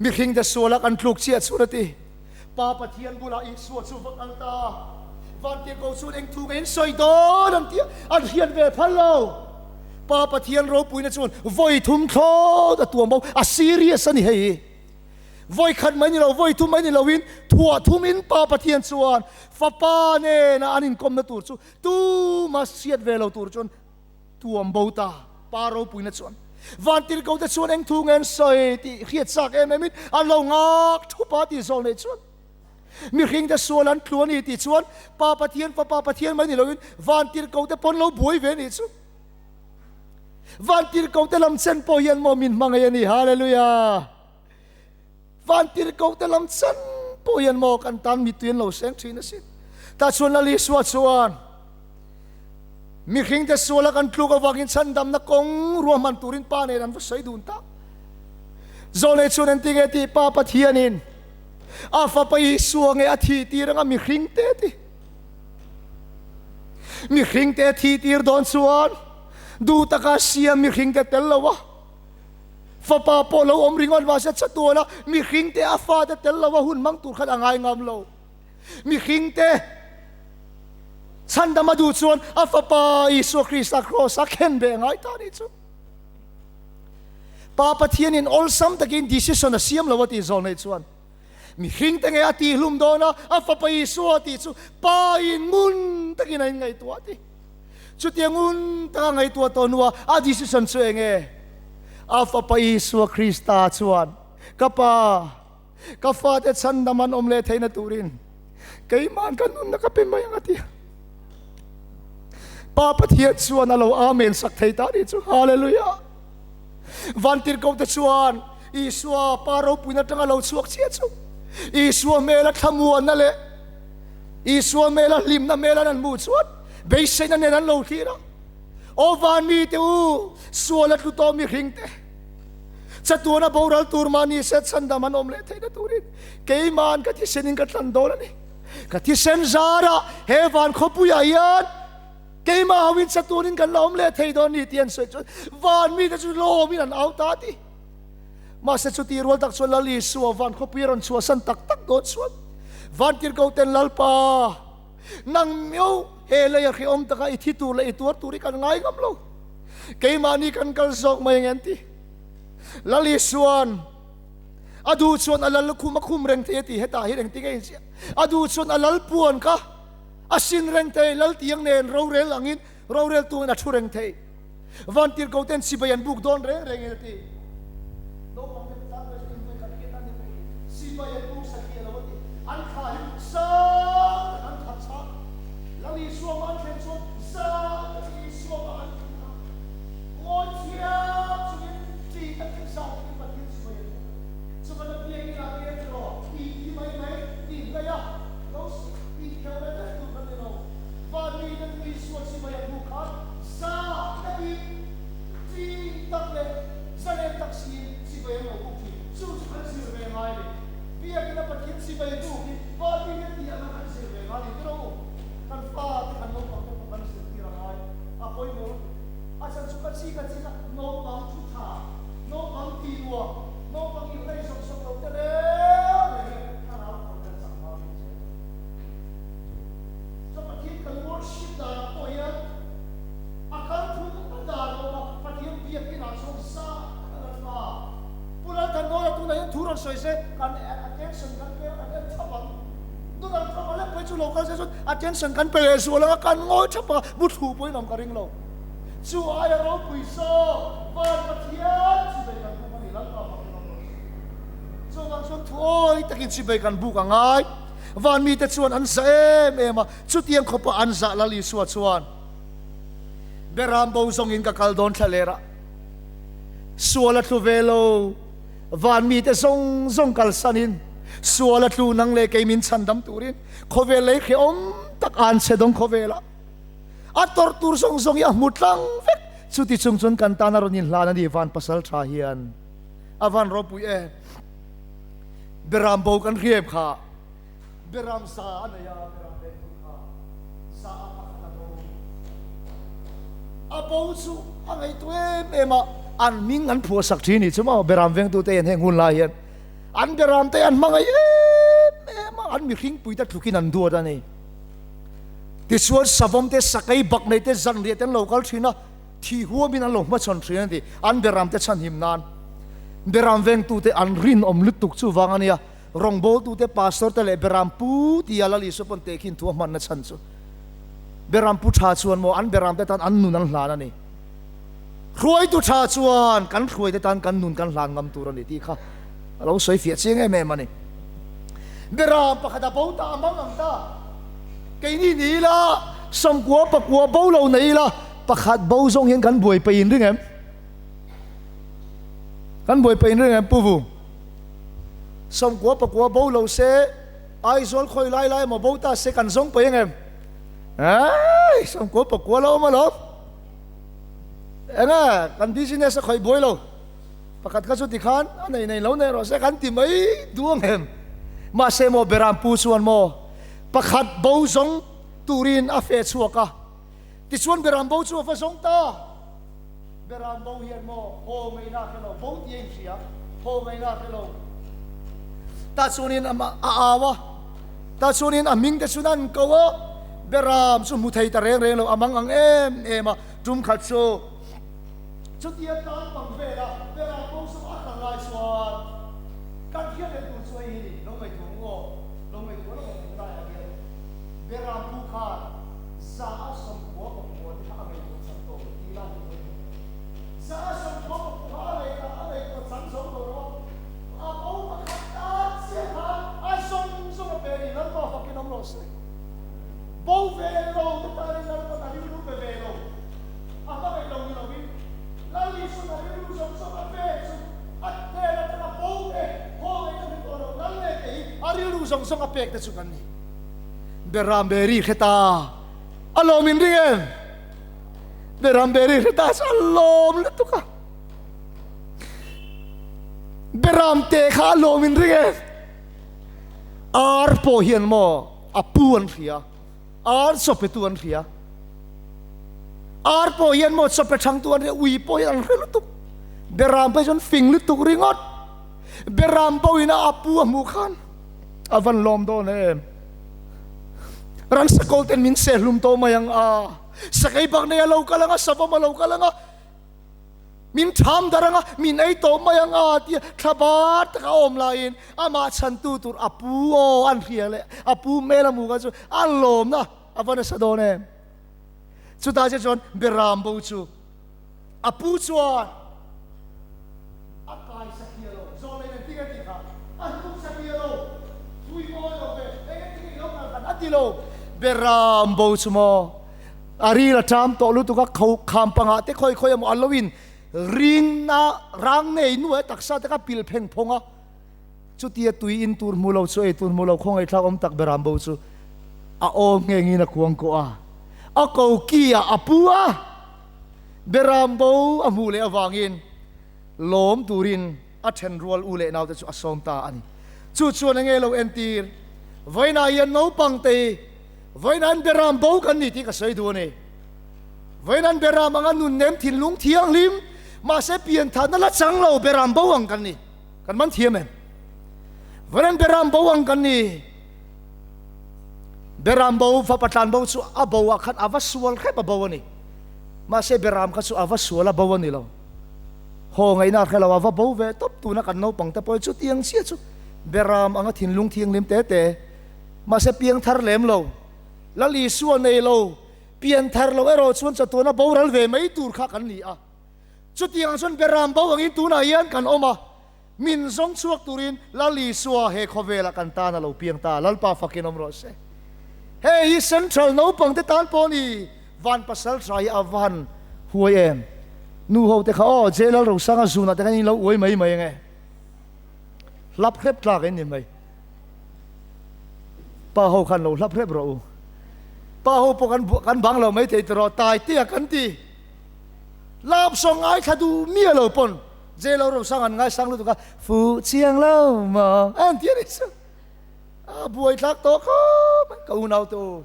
Mihring te suala kan tluk chiah chuan a ti. Pa Pathian bulah Isua chu va kal ta. Vantirhkoh chuan eng thu nge in sawi dawn an ti a, an hriat ve phal lo. Pa Pathian ropuina chuan vawi thum thlawt a tuam bo, a serious a ni hei. Vawi khat mai ni lo, vawi thum mai ni loin thuah thumin Pa Pathian chuan Fapa nena an inkawmna tur chu tuma hriat ve lo tur chuan tuam bo ta. Pa ropuina chuan Vantirhkoh te chuan eng thu nge an sawi tih hriat chak em emin an lo ngak thup a tih zawk neih chuan mihring te sual an tlu a ni tih chuan Pa Pathian, Fapa Pathian mai ni loin Vantirhkoh te pawn lo buai ve nih chu. Vantirhkoh te lam chen pawh hian maw min hmangaih a ni. Hallelujah! Vantirhkoh te lam chen pawh hian maw kan tan mittui an lo seng thin asin. Tah chuan Lal Isua chuan mihring te suala kan tluk avangin chhandamna kawng ruahman turin Pa nen an va sawi dun ta. Zawlnei chuan an ti nge tih Pa Pathianin. A Fapa Isua nge a thih tir anga mihring te ti. Mihring te thih tir dawn chuan duh taka siam mihring te tel lo a. Fapa pawh lo awm ringawt mahse chatuan a mihring te a fate tel lo a hun hmang tur khan a ngai ngam lo. Mihring te chhandam a duh chuan a Fapa Isua Krista kraws a khen beh ngai ta nih chu. Pa Pathianin awlsam takin decision a siam lo a tih zawh nei chuan mihring te nge a tihhlum dawn a, a Fapa Isua tih chu Pa in ngun takin a inngaihtuah a ti. Chutia ngun taka ngaihtuah tawh hnua a decision chu eng nge? A Fapa Isua Krista chuan, Ka Pa, ka fate chhandam an awm leh theihna turin keima'n ka nunna ka pe mai ang a ti a. Pa Pathian chuan a lo Amen sak thei ta nih chu. Hallelujah! Vantirhkohte chuan Isua Pa ropuina atanga lo chhuak chiah chu Isua hmela thlamuanna leh Isua hmela hlimna hmel an han hmuh chuan beiseina nen an lo thlir a. Aw van mite u, sual a tlu tawh mihringte, chatuana boral tur mahni se chhandam an awm leh theihna turin keima'n ka thisenin ka tlan dawn a ni. Ka thisen zarah he van khawpuiah hian keimah hoin chatuanin kan la awm leh thei dawn ni tih an sawi chuan van mite chu lawmin an au ta a ti. Mahse chuti rual tak chuan Lal Isua van khawpui a rawn chhuahsan tak tak dawn chuan Vantirhkoh ten Lalpa, nang miau he lei a hrehawm taka i thi tur leh i tuar tur hi kan ngai ngam lo. Keimahni kan kal zawk mai ang en ti. Lal Isua'n a duh chuan a lal khum a khum reng thei a ti hetah hi reng ti ngei chiah. A duh chuan a lal puan kha a sin reng thei, lal tiang nen rorel angin rorel tuangin a thu reng thei. Vantirhkoh ten sipai an buk dawn reng reng in a ti. Naupang te tan pawh chuan invawi khat hian a ni mai. Sipai an buk satliah lo a ti. An thla hi zau tak an that chah. Lal Isua mah an thlen chuan zau takin Isua mah an thlen kha. Ngawi thiam chungin ṭi takin zau takin Pathian sipai an buk a ni. Chuvan a biakinn ah te erawh ti ti mai mai ti hlei a lo inkheuh leh daih tur kan ni lo. Van mi ten Isua sipai an buk khan zau takin ṭi tak leh zalen tak siin sipai an lo buk ṭhin. Chu chu kan zir ve ngai a ni. Biakinn a Pathian sipai buk hi van mi te tih anga kan zir ve ngai a ni. Tiraw u, kan fa te kan naupang te pawh kan zirtir a ngai a pawimawh lutuk. A chhan chu ka chi ka chi kha naupang thu tha, naupang ti nuam, naupang inlei zawk zawk lo te reng reng hian thlarau kawr kan chak hma bik zel. Chuan Pathian kan worship danah pawh hian a kal phung a dan a awm a, Pathian biakinah chuan zah tak a la tha. Pu Lalthanmawia tunah hian thu rawn sawi se kan attention kan pe a, kan en thap ang. Donald Trump a lek phei chu lo kal se chuan attention kan pe leh zual ang a, kan ngawi thap ang a, bu thu pawhin awm ka ring lo. Chu aia ropui saw van Pathian chibei kan buk a ni, Lalpa fakin awm rawh se. Chuvang chuan thuawi takin chibei kan buk a ngai. Van mite chuan an zah em em a, chutiang khawpa an zah Lal Isua chuan Beram bo zawngin ka kal dawn thla ler a, sual a tlu ve lo, van mite zawng zawng kalsanin sual a tlu nang leh kei min chhandam turin khawvel lei hrehawm tak an che dawng khawvelah a tawrh tur zawng zawng hi a hmu tlang vek. Chuti chung chuan kan tan a rawn inhlan a ni van pasal tha hian a van ropui e. Beram bo kan hriam kha Beram za a nei a, Beram veng tur kha za a pakhat a bo. A bo chu a ngaihtuah em em a, an hming an phuah sak thin ni chu maw Beram vengtute hian heng hun lai hian an Beram te an hmangaih em em a, an mihring puite tlukin an duat a ni. Tichuan savawm te, sakei bak nei te, zanriah te an lo kal thin a, thi huamin an lo hmachhawn thin a ni. An Beram te chhanhim nan Beram vengtute an rinawm lutuk chuvang a nia. Rawngbawltute, pastor te leh Beram pu tia Lal Isua pawn tehkhin thu a hmanna chhan chu Beram pu tha chuan maw an Beram te tan an nun an hlan a ni. Hruaitu tha chuan kan hruaite tan kan nun kan hlan ngam tur a ni tih kha a lo sawi fiah chiang em em a ni. Beram pakhat a bo ta a mang ang ta. Keini ni ila, sawmkua pakua bo lo nei ila, pakhat bo zawng hian kan buai peih in ring em? Kan buai peih in ring em Pu Vung? Sawmkua pakua bo lo se, Aizawl khawi lai lai emaw bo ta se kan zawng paih ang em? Eii, sawmkua pakua lo awm alawm. Enge, kan business a khawih buai lo. Pakhat kha chu tikhan a nei nei lo nei rawh se kan ti mai duh ang em? Mahse maw Berampu chuan maw pakhat bo zawng turin a feh chhuak a. Tichuan Beram bo chu a va zawng ta. Beram bo hian maw haw ngaihna hre lo, bo tih a inhria, haw ngaihna hre lo. Tah chuanin a au a, tah chuanin a hming te chuan an ko a, Beram chu hmu thei ta reng reng lo, a mang ang em em a, tum khat chu. Chutia tan pang vela Beram bo chu a kal lai chuan kan hriat leh tur chu hei hi ni, lo ngaihtuah ang aw, lo ngaihtuah lo ang helaiah hian Beram pu khan 119 te kha a ngaihtuah chak tawh tih lai hi pawimawh. 119 a ngaihtuah a ngaihtuah chang zo tawh lo a, a bo pakhat tan chiah khan a zawng zawng a pe a ni, Lalpa fakin awm rawh se. Bo ve lo te tanin Lalpa'n a rilru pe ve lo, a hmangaih lo ni lovin Lal Isua'n a rilru zawng zawng a pek chu a hnen atanga bo te haw ngaihna hre tawh lo Lal leh kei a rilru zawng zawng a pek te chu kan ni. Beram Beri hre ta a lawm in ring em? Beram Beri hre ta chu a lawm lutuk a. Beram te kha a lawm in ring em? Ar pawh hian maw a pu an hria, ar chawpetu an hria. Ar pawh hian maw chawpe thangtu an hria, ui pawh hian an hre lutuk. Beram pawh hi chuan fing lutuk ringawt. Beram pawhin a pu a hmuh khan a van lawm dawn em? Ransa kawl ten min seh hlum tawh mai ang a, sakei bak nei a lo kal ang a, savawm a lo kal ang a, min tham dar ang a, min ei tawh mai ang a tia thla bar taka a awm laiin amah chhantu tur a pu aw an hria leh a pu hmel a hmuh kha chu a lawmna a va nasa dawn em? Chutah che chuan Beram bo chu A pu chuan a kai sakia lo, zawh leh engtin a ti kha, a hnuk sakia lo, thui mawi lo ve, eng engtin i lo kal khan a ti lo. Beram bo chu maw, a ril a ṭam tawh lutuk a, kho kham pangah te khawi khawi emaw a lo in ring a rang nei nuai taksa te kha pil pheng phawng a, chutia tui in tur hmu lo chu ei tur hmu lo khawngaihthlak awm tak Beram bo chu a aw nghengin a kuang kawh a, a ko ki ah a pu a. Beram bo a hmuh leh avangin lawm turin a then rual u leh naute chu a sawm ta a ni. Chu chuan enge lo entir? Vawiinah hian naupang te hi vawiinah an beram bo kan ni tih ka sawi duh a ni. Vawiinah an beram anga nunnem thinlung thianghlim mahse pianthatna la chang lo beram bo ang kan ni. Kan man thiam em? Vawiinah an beram bo ang kan ni. Beram bo fapa tlan bo chu a bo ah khan a va sual hrep a bo a ni. Mahse Beram kha chu a va sual a bo a ni lo. Haw ngaihna a hre lo, a va bo ve tawp tuna kan naupang te pawh hi chutiang chiah chu Beram anga thinlung thianghlim te te. Mahse piangthar lem lo, Lal Isua nei lo, pianthar lo erawh chuan chatuana boral ve mai tur kha kan ni a. Chutiang chuan Beram bo angin tunah hian kan awm a. Min zawng chhuak turin Lal Isua he khawvelah kan tan a lo piang ta, Lalpa fakin awm rawh se. Hei hi Central naupang te tan pawh ni, van pasal tha hi a va han huai em. Nu ho te kha aw, J Lalrosanga zunah te khan in lo uai mai mai ange. Hlap hrep tlak in ni mai. Pa ho khan lo hlap hrep rawh u. Pa ho pawh kan kan bang lo mai thei tiraw, tai te a kan ti. Lap sawng ngaithla duh miah lo pawn. Je lo ro sang an ngai sang lutuk a, fu chiang lo maw an ti a ni chu. A buai thlak tawh khawp mai ka unau te u.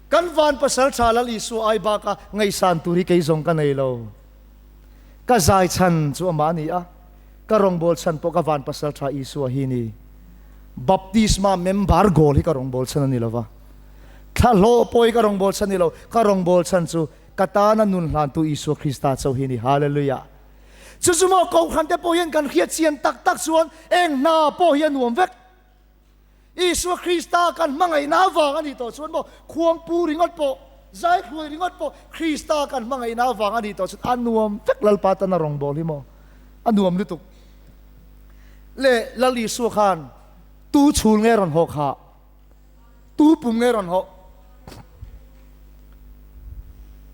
Kan van pasal tha Lal Isua ai bak a ngaihsan tur hi kei zawng ka nei lo. Ka zai chhan chu amah a ni a, ka rawngbâwl chhan pawh ka van pasal tha Isua hi ni. Baptisma member goal hi ka rawngbâwl chhan a ni lo va, thla hlawh pawh hi ka rawngbâwl chhan a ni lo, ka rawngbâwl chhan chu Ka tana nun hlantu Isua Krista chauh hi ni. Hallelujah! Chu chu maw Kohhran te pawh hian kan hriat chian tak tak chuan eng hna pawh hi a nuam vek. Isua Krista kan hmangaihna avang a nih tawh chuan maw khuangpu ringawt pawh, zaihruai ringawt pawh Krista kan hmangaihna avang a nih tawh chuan a nuam vek Lalpa tana rawngbâwl hi maw a nuam lutuk. Le Lal Isua khan tu chhul nge rawn hawk hah? Tu pum nge rawn hawh?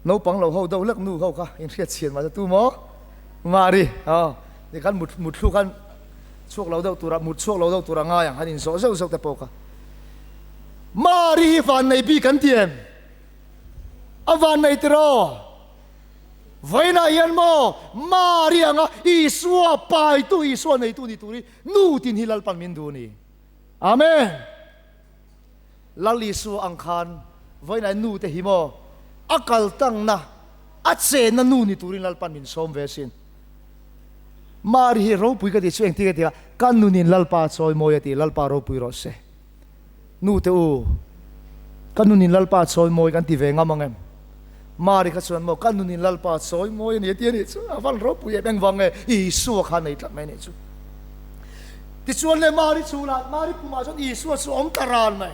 Naupang lo ho deuh lek nu ho kha in hriat chhian mah se tu maw? Mari aw ni khan mut mut thlu khan chhuak lo deuh tura mut chhuak lo deuh tura ngai ang han in zawh zeuh zeuh te pawh kha. Mari hi van nei bik an ti em? A van nei tiraw? Vawiinah hian maw Mari anga Isua paitu Isua neitu ni turin nu tin hi Lalpan min duh a ni. Amen. Lal Isua ang khan vawiinah nu te hi maw a kal tangna a chenna nu ni turin Lalpan min sawm ve asin. Mari hi ropui ka ti chu engtin ka ti a, ka nunin Lalpa chawi mawi a ti, Lalpa ropui rawh se. Nu te u, ka nunin Lalpa chawi mawi kan ti ve ngam ang em? Mari kha chuan maw ka nunin Lalpa chawi mawi a ni a ti a nih chu, a van ropui em, engvang nge Isua kha nei tlat mai a nih chu. Tichuan le Mari chhunah, Mari pumah chuan Isua chu a awm ta ran mai.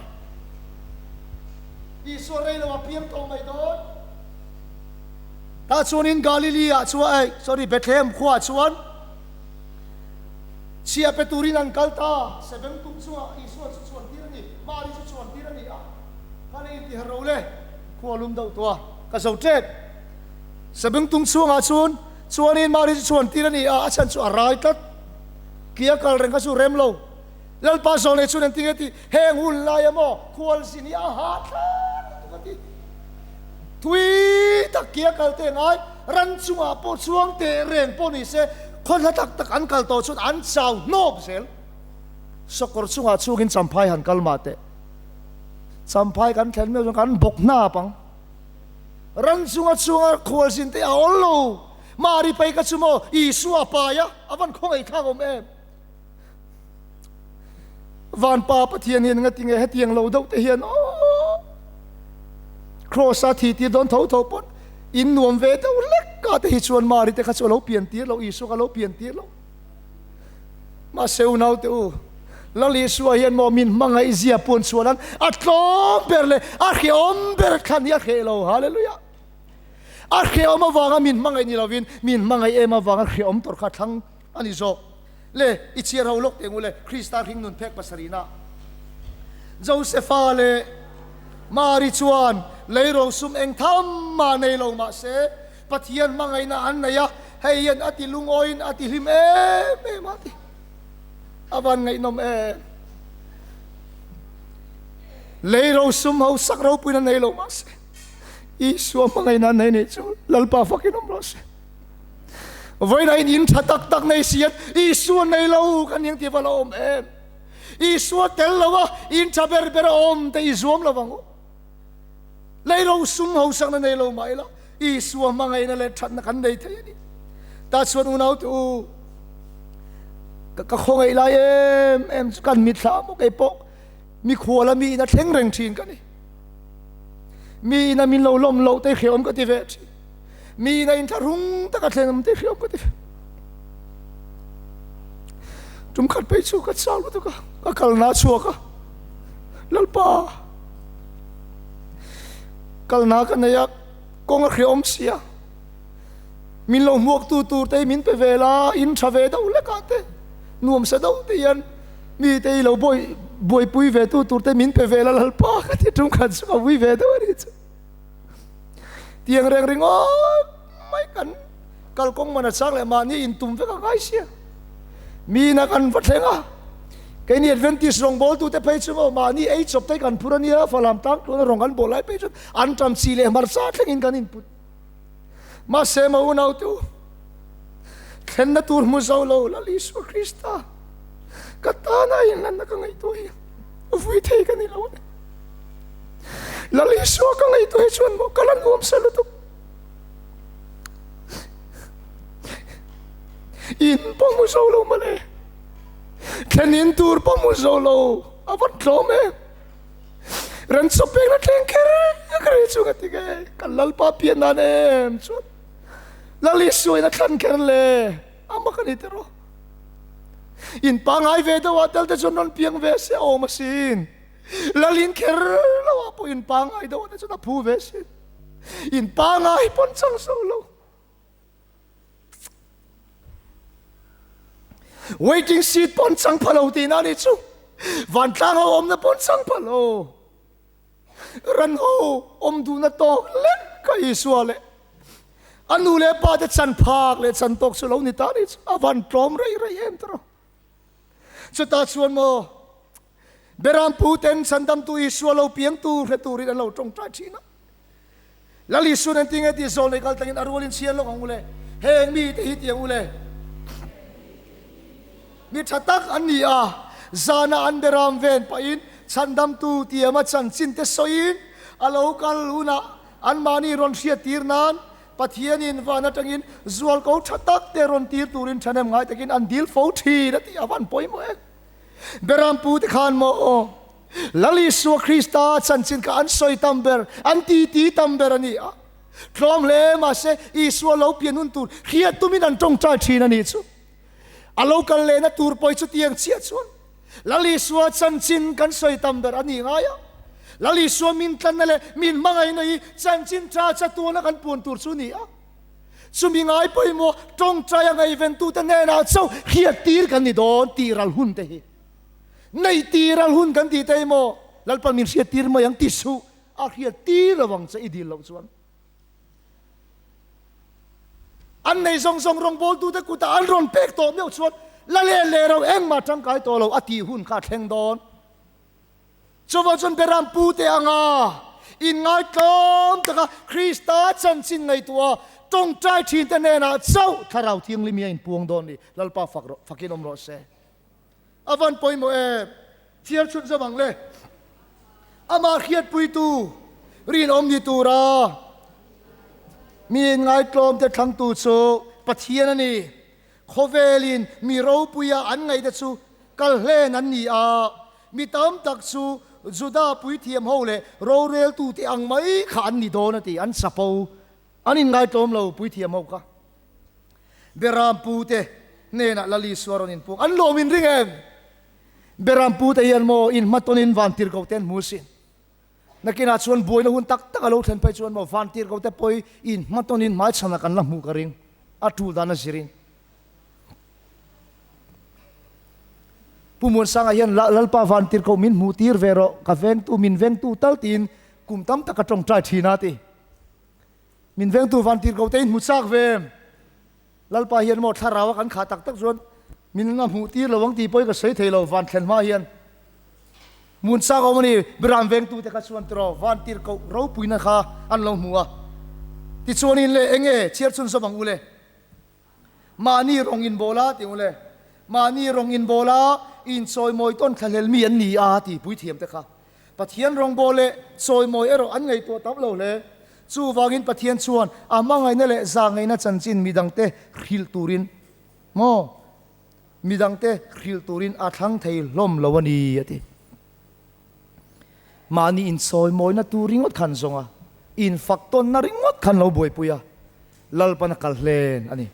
Isua rei lo a piang tawh mai dawn. Tah chuanin Galili-ah chuan, eh, sorry, Bethlehem khuaah chuan chhiah pe turin an kal ta. Sebeng tum chungah Isua chu chuan tir a ni, Mari chu chuan tir a ni a. Kha le intiharh ro le, khua lum deuh tawh a, ka zo tep. Sebeng tum chhungah chuan chuanin Mari chu chuan tir a ni a, a chhan chu a rai tlat. Kia kal reng kha chu rem lo. Lalpa zawh leh chuan engtin nge tih? Heng hun laia maw khualzin hi a ha tlat lutuk a ti. Thui tak kia kal te ngai, ran chungah pawh chuang teh reng pawh ni se, khaw hla tak tak an kal tawh chuan an chau hnawp zel. Sawkawr chungah chungin Champhai han kal mah teh. Champhai kan thlen meuh chuan kan bawk hnap ang. Ran chunga chunga khualzin te a awl lo. Mari pai ka chu maw Isua pai a, a van khawngaih thlak awm em? Van Pa Pathian hian nga tinge hetiang lo deuh te hian aw Cross a thi tir dawn tho tho pawn in nuam ve deuh lek ka te hi chuan Mari te kha chu a lo pian tir lo, Isua kha a lo pian tir lo. Mahse unau te u, Lal Isua hian maw min hmangaih zia puan chhuan an a tlawm ber leh a hrehawm ber thlan hi a hreh lo. Hallelujah! A hrehawm avanga min hmangaih ni lovin min hmangaih em avanga hrehawm tawrh kha thlang a ni zawk. Le, i chhiar ho lawk teh ngu le, Krista hring nun phek pasarihna. Josefa leh Mari chuan lei rosum eng tham mah nei lo mah se, Pathian hmangaihna an nei a, hei hian a ti lungawiin a ti hlim em em a ti. A van ngaihnawm em. Lei rosum ho sak ropuina nei lo mah se, Isua hmangaihna an nei nih chu Lalpa fakin awm rawh se. Vawiinah in in tha tak tak nei si hian Isua nei lo kan eng tih va la awm em. Isua tel lo a in tha ber ber a awm te i zuam lo vang u. Lei ro sum hausakna nei lo mah ila Isua hmangaihna leh thatna kan nei thei a ni. Tah chuan unaute u, ka khawngaih lai em em chu kan mitthla maw kei pawh mikhuala mi ina thleng reng thin ka ni. Mi ina min lo lawm loh te hreawm ka ti ve thin. Mi ina inthlahrung taka thleng awm te hreawm ka ti ve. Tum khat phei chu ka chau lutuk a, ka kalna chhuak a, Lalpa kalna ka nei a, kawng a hreawm si a, min lo hmuak tu tur te hi min pe ve la, in tha ve deuh lek ah te, nuam sa deuh te hian mi te hi lo buai buaipui ve tu tur te min pe ve la Lalpa ka ti tum khat chu ka vui ve deuh a ni chu. Tiang reng ringawt mai kan kalkawng man a chang leh mahni intum vek a ngai sia. Mi ina kan va thleng a, keini Adventist rawngbawltute phei chu maw mahni ei chawp te kan phur a nia, Falam tang tuna rawng kan bawl lai phei chuan an ṭam chi leh hmarcha thlengin kan input. Mahse maw unaute u, thlenna tur hmu zo lo Lal Isua Krista ka tana inhlanna ka ngaihtuah hi vui thei ka ni lo a ni. Lal Isua ka ngaihtuah hi chuan maw ka la nuam sa lutuk. In pawh hmu zo lo mawle, thlen in tur pawh hmu zo lo, a va tlawm em. Ran chaw pek na thleng kher kher hi chu ka ti nge, kan Lalpa pian nan em chuan Lal Isua in a thlan kher le, a mak a ni tiraw. In pangai ve deuh ah tel te chuan rawn piang ve se a awm asin. Lal in kher lo ah pawh in pangai deuh ah te chuan a phu ve asin. In pangai pawn chang so lo. Waiting seat pawn chang pha lo tihna a nih chu. Vantlang ho awmna pawn chang pha lo. Ran ho awm duhna tawk lek ka Isua leh a nu leh pa te chan phak leh chan tawk chu lo ni ta a nih chu. A van tlawm rei rei em tawh. Chutah chuan maw Berampu ten Chhandamtu Isua lo piangtu hre turin an lo tawngtai thin a. Lal Isuan engtin nge tih zawl nei kal tlangin a rualin chhiar lawk ang u le. Heng mite hi ti ang u le. Mi tha tak an ni a. Zana an beram ven pahin Chhandamtu tiama chanchin te sawiin a lo kal hunah anmahni rawn hriat tir nan Pathianin van atangin zualko tha tak te rawn tir turin thahnem ngai takin an dil fo thin a tih a van pawimawh e. Berampu te khan maw aw Lal Isua Krista chanchin kha an sawi tam ber, an titi tam ber a ni a. Tlawm hle mahse Isua lo pian hun tur hriat tumin an tawngtai thin a nih chu. A lo kal lehna tur pawi chu tiang chiah chuan Lal Isua chanchin kan sawi tam ber a ni ngai a. Lal Isua min tlanna leh min hmangaihna hi chanchin tha chatuana kan puan tur chu a ni a. Chumi ngai pawimawh tawngtai a ngaihventute hnenah chauh hriat tir kan ni dawn tih ral hun te hi. Neih tih ral hun kan tih te hi maw Lalpan min hriat tir mai ang ti suh, a hriat tir lo ang che i dil loh chuan. An nei zawng zawng rawngbawltute kutah an rawn pek tawh meuh chuan la leh leh ro engmah tangkai tawh lo a tih hun kha a thleng dawn. Chuvang chuan Beram pute anga inngaitlawm taka Krista chanchin ngaihtuah tawngtai thinte hnenah chauh Thlarau Thianghlim hi a inpuang dawn ni. Lalpa fak rawh, fakin awm rawh se. A van pawimawh em? Chhiar chhun zawm ang le. Amah hriatpuitu rinawm ni tura mi inngaitlawmte thlangtu chu Pathian a ni. Khawvelin mi ropuia an ngaihte chu kal hlen an ni a, mi tam tak chu Juda puithiam ho leh roreltute ang mai kha an ni dawn a ti. An chapo, an inngaitlawm lo puithiam ho kha. Beram pute hnenah Lal Isua rawn inpuk an lawm in ring em? Beram pute hian maw in hmatawnin van tirhkoh te an hmu sin. Nakinah chuan buaina hun tak tak a lo thlen phei chuan maw van tirhkoh te pawh in hmatawnin hmaichhanah kan la hmuh ka ring a tul dan a zirin. Pu Muansanga hian Lalpa van tirhkoh min hmuh tir ve rawh, ka vengtu min vengtu tal tiin kum tam tak a tawngtai thin a ti. Min vengtu van tirhkoh te in hmu chak ve em? Lalpa hian maw thlarau a kan khah tak tak chuan min a hmuh tir lo ang tih pawhin ka sawi thei lo van thlen hma hian. Hmun chak awm a ni, Biram vengtu te kha chuan tiraw van tirhkoh ropuina kha an lo hmu a. Tichuanin le enge chhiar chhun zawm ang u le? Mahni rawng inbawl a tih u le. Mahni rawng inbawl a inchawimawi tawn thlahlel mi an ni a tih puithiam te kha. Pathian rawngbawl leh chawimawi erawh an ngaihtuah tam lo hle. Chuvangin Pathian chuan a hmangaihna leh zahngaihna chanchin midangte hrilh turin maw midangte hrilh turin a thlang thei hlawm lo a ni a ti. Mahni inchawimawina tur ringawt khan zawng a, infak tawnna ringawt khan lo buaipui a, Lalpan a kal hlen a ni.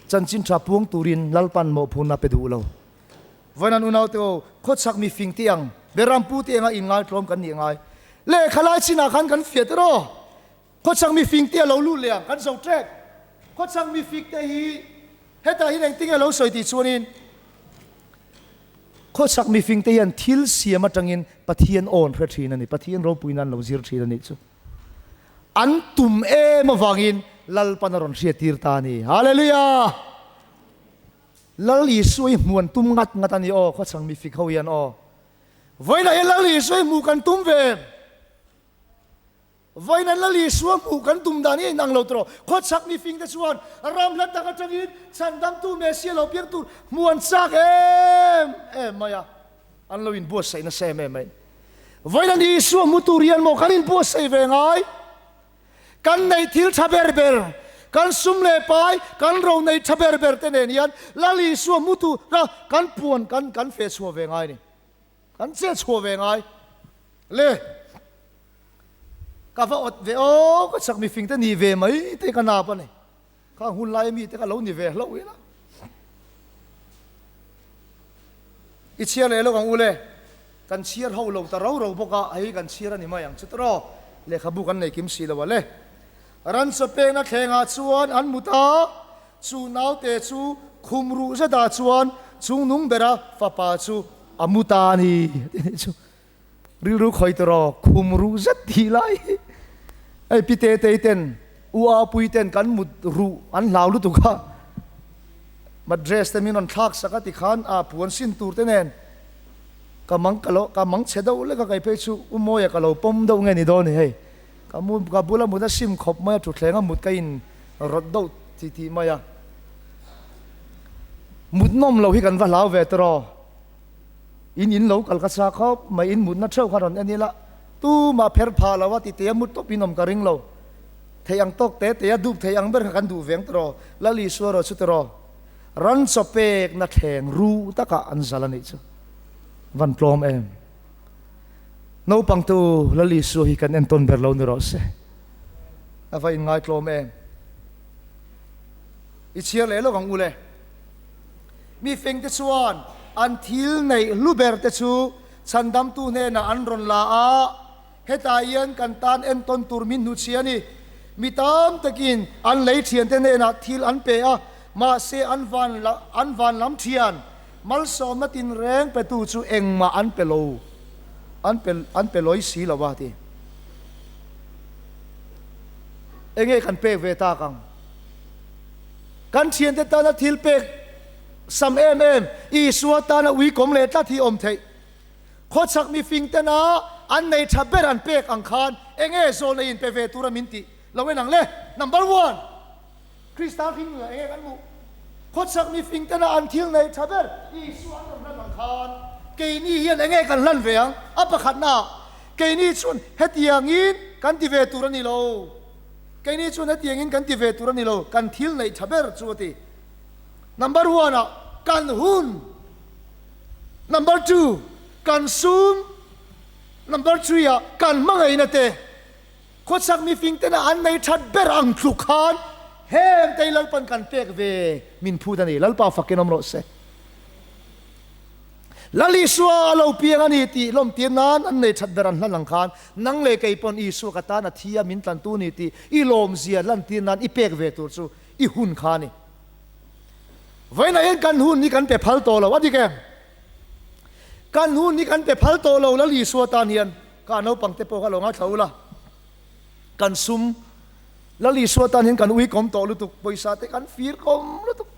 Chanchin tha puang turin Lalpan mawhphurna pe duh lo. Vawinan unaute aw, khawchhak mi fing te ang, beram pu te anga inngaitlawm kan nih ngai. Lehkha lai chinah khan kan fiah te rawh. Khawchhak mi fing te a lo lut leh ang, kan zo ṭek. Khawchhak mi fik te hi hetah hian engtin nge lo sawi tih chuanin, Khawchhak mi fing te hian thil siam atangin Pathian awn hre ṭhin a ni, Pathian ropui nan lo zir ṭhin a nih chu. An tum em avangin Lalpan a rawn hriattir ta a ni. Hallelujah! Lal Isua hi hmuh an tum ngat ngat a ni aw, khawchhang mi fik ho hian aw. Vawiinah hian Lal Isua hi hmuh kan tum ve em? Vawiinah Lal Isua hmuh kan tum dan hi a inang lo tawh. Khawchhak mi fing te chuan ram hla tak atangin chhandamtu Messiah lo piang tur hmuh an chak em em mai a, an lo inbuatsaih nasa em em mai. Vawiinah Isua hmu tur hian maw kan inbuatsaih ve ngai? Kan neih thil tha ber ber, kan sum leh pai, kan ro neih tha ber ber te nen hian Lal Isua hmu tura kan puan kan kan feh chhuah ve ngai a ni. Kan che chhuah ve ngai. Le, ka va awt ve aw, ka chak mifing te ni ve mai te ka nap a ni. Khang hun laia mite kha lo ni ve hlauh ila. I chhiar leh lawk ang u le. Kan chhiar ho lo ta ro ro bawk a, hei kan chhiar a ni mai ang chu tawh. Lehkhabu kan nei kim si lo a le. Ranchaw pekna thlengah chuan an mut a, chu naute chu khum ruh zetah chuan chungnung bera fapa chu a mu ta a ni. Rilru khawi tawh khum ruh zet tih lai hi hei pi te tei ten u a pui ten kan mut ruh an hlau lutuk a, mattress te min rawn thlak sak a tikhan a puan sin tur te nen ka mang ka lo ka mang chhe deuh lek a kei phei chu u Mawia ka lo pawm deuh nge ni dawn ni hei ka mu ka bula mut a sim khawp mai a thutthleng a mut ka in rawt deuh ti tih mai a mut nawm loh hi kan va hlau ve tawh. In in lo kal ka sa khawp mai, in mutna theuh kha rawn en ila, tumah pher phah lo a ti tea mut tawp in awm ka ring lo. Thei ang tawk te tea dup thei ang ber kha kan duh veng tiraw, Lal Isua rawh chu tiraw. Ran chaw pekna thleng ru takah an zal a nih chu. Van tlawm em. Naupang tu Lal Isua hi kan entawn ber lo ni rawh se. A va inngai tlawm em. I chhiar leh lawk ang u le. Mi fengte chuan an thil neih hlu ber te chu chhandamtu hnenah an rawn la a, hetah hian kan tan entawn tur min hnuchhia a ni. Mi tam takin an lei thiante hnenah thil an pe a, mahse an van an van lam thian malsawmna tinreng petu chu engmah an pe lo, an pe an pe lawi si lo a ti. Enge kan pek ve tak ang? Kan thiante tana thil pek sam em em Isua tana uikawm leh tlat hi awm theih. Khawchhak mifing tena an nei tha ber an pek ang khan enge zawlna in pe ve tura min tih lo en ang le. Number one, Krista hring nula enge kan hmuh? Khawchhak mifing tena an thil nei tha ber Isua an rawn hlan ang khan keini hian enge kan hlan ve ang? A pakhatna, keini chuan hetiangin kan ti ve tur a ni lo. Keini chuan hetiangin kan ti ve tur a ni lo, kan thil neih tha ber chu a ti. Number one ah kan hun, number two kan sum, number three ah kan hmangaihna te. Khawchhak mifing tena an nei that ber ang tluk khan heng te hi Lalpan kan pek ve min phut a ni. Lalpa fakin awm rawh se. Lal Isua a lo piang a ni tih lawmtir nan an nei that ber an hlan ang khan nang leh kei pawn Isua ka tan a thi a min tlantu ni tih i lawmzia lantir nan i pek ve tur chu i hun kha a ni. Vawiinah hian kan hun hi kan pe phal tawh lo a dik em? Kan hun hi kan pe phal tawh lo Lal Isua tan hian ka naupang te pawh kha lo ngaithla ula kan sum Lal Isua tan hian kan uikawm tawh lutuk pawisa te kan fir kawm lutuk.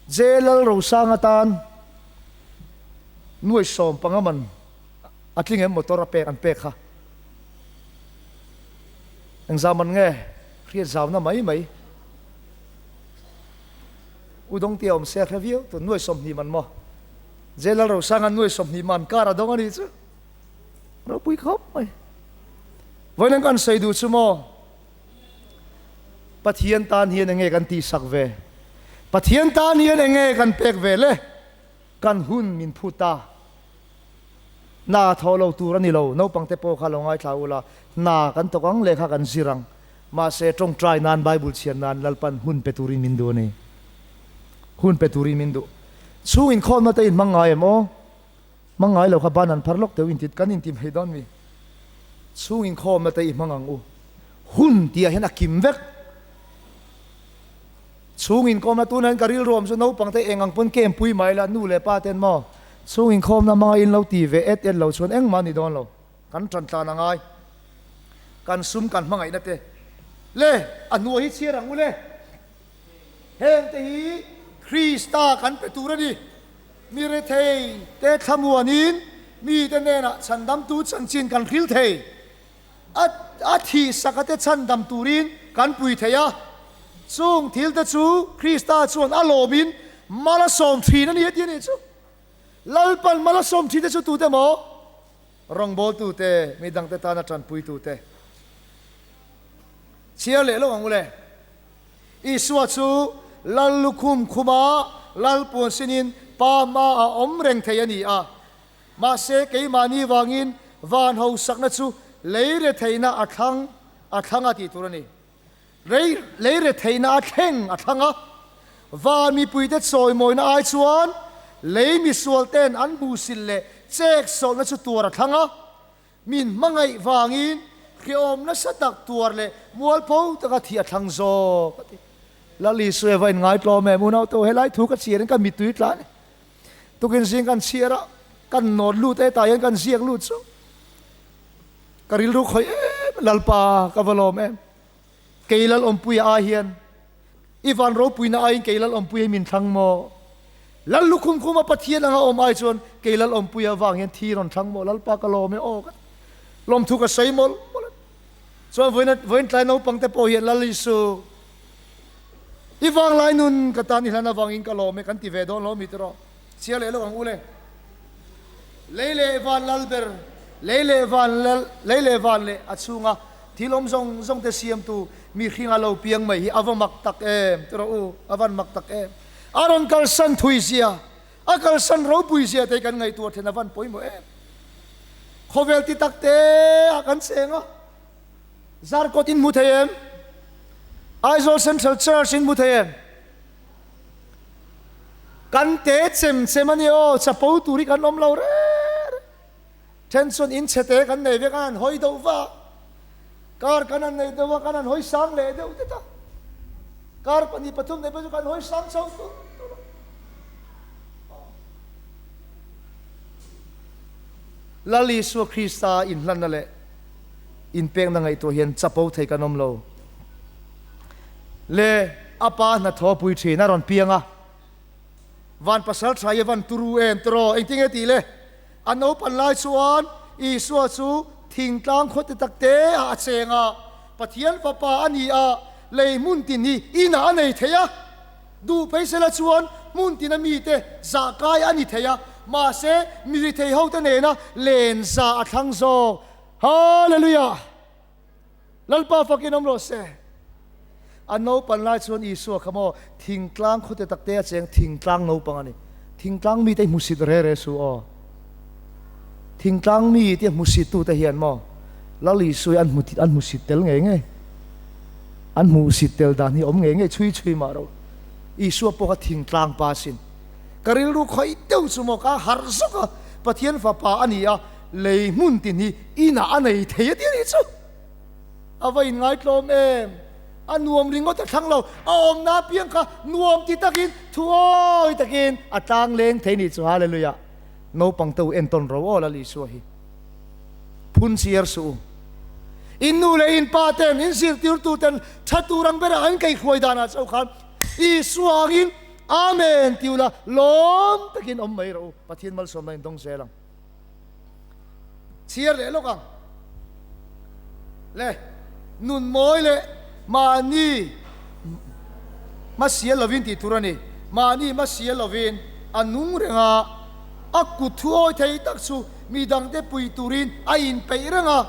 J Lalrosanga tan nuai 15 man a tling em motor a pek an pek kha engzah man nge hriat zauna mai mai U Dawngtea awm se a hre viau tur nuai 20 man maw J Lalrosanga nuai 20 man kar a dawng a nih chu ropui khawp mai vawiin kan sawi duh chu maw. Pathian tan hian enge kan tihsak ve? Pathian tan hian enge kan pek ve le? Kan hun min phut ta. Hna thaw lo tur a ni lo. Naupang te pawh kha lo ngaithla u la, hna kan thawk ang lehkha kan zir ang. Mahse tawngtai nan, Bible chhiar nan Lalpan hun pe turin min duh a ni. Hun pe turin min duh. Chhung inkhawmna te inhmang ngai em aw? Hmang ngai lo kha ban an phar lawk deuh inti kan inti mai dawn mi. Chhung inkhawmna te i hmang ang u. Hun tih ah hian a kim vek. Chhung inkhawmna tunah hian ka rilru awm chu naupang te eng ang pawn kem pui mai la nu leh pa ten maw chhung inkhawmna hmanga in lo ti ve et et lo chuan engmah ni dawn lo. Kan tan tlan a ngai. Kan sum kan hmangaihna te le a hnuai hi chhiar ang u le. Heng te hi Krista kan pe tur a ni. Mi rethei te thlamuanin mite hnenah chhandamtu chanchin kan hril thei. A a thihsaka te chhandam turin kan pui thei a. Chung thil te chu Krista chuan a lawmin mal a sawm thin a ni a ti a nih chu. Lalpan mal a sawm thin te chu tute maw? Rawngbawltute, midangte tana tanpuitute. Chhiar leh lo ang u le. Isua chu Lal lukhum khuma Lal puan sinin Pa hmaah awm reng thei a ni a. Mahse, keimahni vangin van hausakna chu lei retheihna a thlang a thlang a tih tur a ni. Lei lei retheihna a thleng a thlang a. Van mipuite chawimawina ai chuan lei misualte'n an hmuhsil leh chek sawlhna chu tuar a thlang a. Min hmangaih vangin hrehawm nasa tak tuar leh mualpho taka thih a thlang zawk, a ti. Lal Isua eva inngai tlawm em? Unau te u, helai thu ka chhiarin ka mittui tlan e. Tukin zing kan chhiar a, kan nawt lut e, tah hian kan ziak lut chu. Ka rilru khawih em, Lalpa ka va lawm em. Kei Lal Awmpuia ai hian i van ropuina aiin kei Lal Awmpuia hi min thlang maw? Lal lukhum khuma Pathian anga awm ai chuan kei Lal Awmpuia vang hian thi rawn thlang maw? Lalpa ka lawm e aw ka ti. Lawmthu ka sawi mawlh mawlh a ni. Chuan vawiin vawiin tlai naupang te pawh hian Lal Isu i vanglai nun ka tan i hlan avangin ka lawm e kan ti ve dawn lo mi tiraw? Chhiar leh lo ang u le. Lei leh van lal ber, lei leh van lal, lei leh van leh a chhunga thil awm zawng zawng te siamtu mihringa lo piang mai hi a va mak tak em? Ti rawh u, a van mak tak em? A rawn kalsan thui zia, a kalsan ropui zia te hi kan ngaihtuah then a van pawimawh em? Khawvel ti tak te ah kan cheng a, Zarkawt in hmu thei em? Aizawl Central Church in hmu thei em? Kan te chem chem a ni aw, chapo tur hi kan awm lo reng reng. Then chuan in chhe te kan nei vek a, an hawi deuh va, kar kan han nei deuh a, kan han hawi sang leh deuh det a, kar pahnih pathum nei pawh chu kan hawi sang chho tur tur a. Lal Isua Krista inhlanna leh inpekna ngaihtuah hian chapo thei kan awm lo. Le a pa hnathawh pui thin a rawn piang a, Van pasal tha hi a van turu em tiraw? Engtin nge tih le? A naupan lai chuan Isua chu thingtlang khaw ti tak te ah a cheng a, Pathian fapa a ni a, lei hmun tin hi inah a nei thei a. Duh phei sela chuan hmun tina mite zah kai a ni thei a, mahse mi rithei hote nena len zah a thlang zawk. Hallelujah! Lalpa fakin awm rawh se. A naupan lai chuan Isua kha maw thingtlang khawte takte a cheng thingtlang naupang a ni. Thingtlang mite hi hmusit re re su aw. Thingtlang mite hmusit tute hian maw Lal Isua hi an hmu an hmusit tel ngei ngei. An hmuhsit tel dan hi awm ngei ngei chhui chhui mah ro. Isua pawh kha thingtlang pa sin. Ka rilru khawih deuh chu maw ka harh zawk a, Pathian fapa a ni a, Lei hmun tin hi inah a nei thei a ti a nih chu. A va inngaitlawm em? A nuam ringawt a thlang lo. A awmna apiang kha nuam ti takin, thuawi takin a tlang leng thei nih chu. Hallelujah! Naupang te u entawn ro aw Lal Isua hi. Phun chiar suh u. In nu leh in pa ten, in zirtirtu ten tha tur ang berah an kaihruai danah chauh khan Isua angin Amen ti ula lawm takin awm mai rawh u. Pathian malsawmna in dawng zel ang. Chhiar leh lawk ang. Le, nun mawi leh mahni hmasial lovin tih tur a ni. Mahni hmasial lovin a nung reng a, a kut thu awi thei tak chu mi dangte pui turin a inpeih reng a.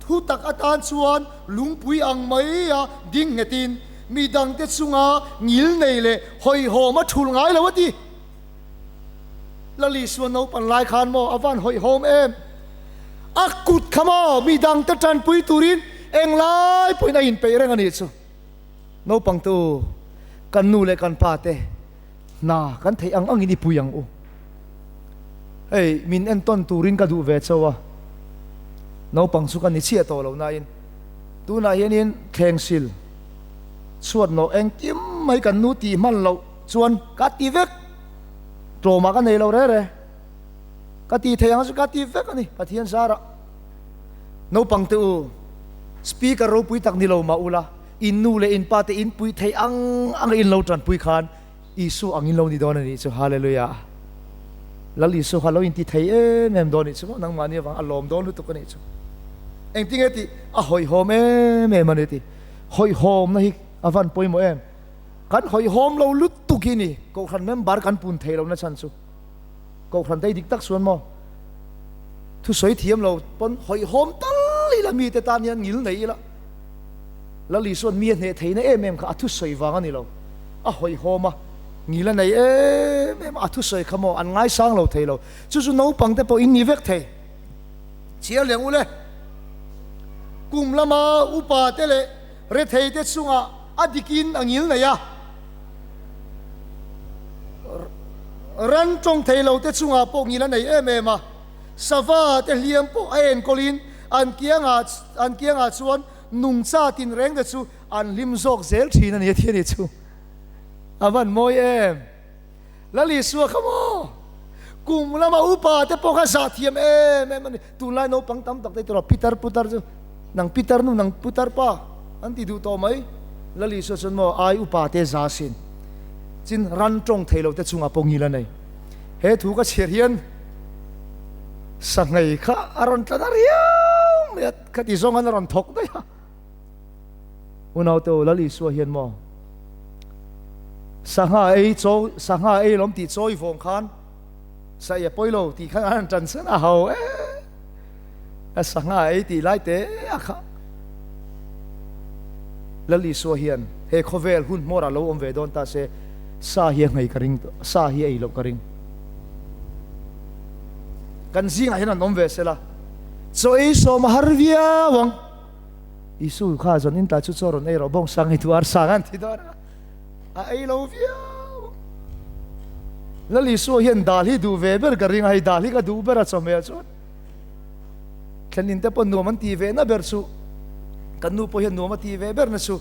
Thu tak atan chuan lungpui ang mai a ding nghetin mi dangte chunga ngil nei leh hawihhawm a thul ngai lo a ti. Lali suan naupan lai khan maw a van hawihhawm em? A kut kha maw mi dangte tanpui turin englai pawhin a inpeih reng a nih chu. Naupang te u, kan nu leh kan pa te hna kan theih ang angin i pui ang u. Hei, min entawn turin ka duh ve chauh a, naupang chu ka ni chiah tawh lo nain tunah hianin thlengsil chhuat nawh engkim mai kan nu tih hman loh chuan ka ti vek. Tlawmah ka nei lo re re. Ka ti thei ang chu ka ti vek a ni Pathian zarah. Naupang te u, speaker ropui tak ni lo mah ula, in nu leh in pa te in pui thei ang ang a in lo tanpui khan Isua ang in lo ni dawn a nih chu. Hallelujah. Lal Isua kha lo in ti thei em em dawn a nih chu maw, nangmahni avang a lawm dawn lutuk a nih chu. Engtinge tih a hawihhawm em em a ni tih. Hawihhawmna hi a van pawimawh em. Kan hawihhawm lo lutuk hi ni Kohhran member kan pun thei lohna chhan chu Kohhran te dik tak chuan maw thusawi thiam lo pawn hawihhawm tal ila mite tan hian ngil nei ila Lal Isuan mi a hneh theihna em em kha a thusawi vang a ni lo a hawihhawm a ngil a nei em em a a thusawi kha maw an ngaisang lo thei lo chu chu naupang te pawh in ni vek thei chhiar leh ang u le kum lama upa te leh Retheite chungah a dikin a ngil nei a, ran tawng thei lote chungah pawh ngil a nei em em a, sava te hliam pawh a enkawlin an kiangah an kiangah chuan nungcha tinrengte chu an hlim zawk zel thin a ni a ti a ni chu. A van mawi em! Lal Isua kha maw? Kum lama upa te pawh kha zah thiam em em a ni. Tunlai naupang tam tak te tawrh pitar putar chu nang pitar nu nang putar pa an ti duh tawh mai. Lal Isua chuan maw ai upa te za sin chin ran tawng thei lo te chungah pawh ngil a nei. He thu ka chhiar hian sanghei kha a rawn tla na riau mai a, khati zawng an a rawn thawk daih a. Unaute u, Lal Isua hian maw sangha ei chaw sangha ei lawm tih chawi vawng khan Sa ei a pawi lo tih khan an han tan san a ho e. A sangha ei tih lai te a kha. Lal Isua hian he khawvel hun hmawrah lo awm ve dawn ta se sa hi a nghei ka ring tawh, sa hi a ei loh ka ring. Kan zingah hian an awm ve sela chaw ei sawm a har viau ang. Isu kha zawn in ta chu chaw rawn ei rawh bawng sang hi tu ar sang an ti dawn a, a ei lo viau ang. Lal Isua hian dal hi duh ve ber ka ring a, hei dal hi ka duh ber a chawhmeh chuan. Thlenin te pawh nuam an tih ve na ber chu kan nu pawh hian nuam a tih ve ber na chu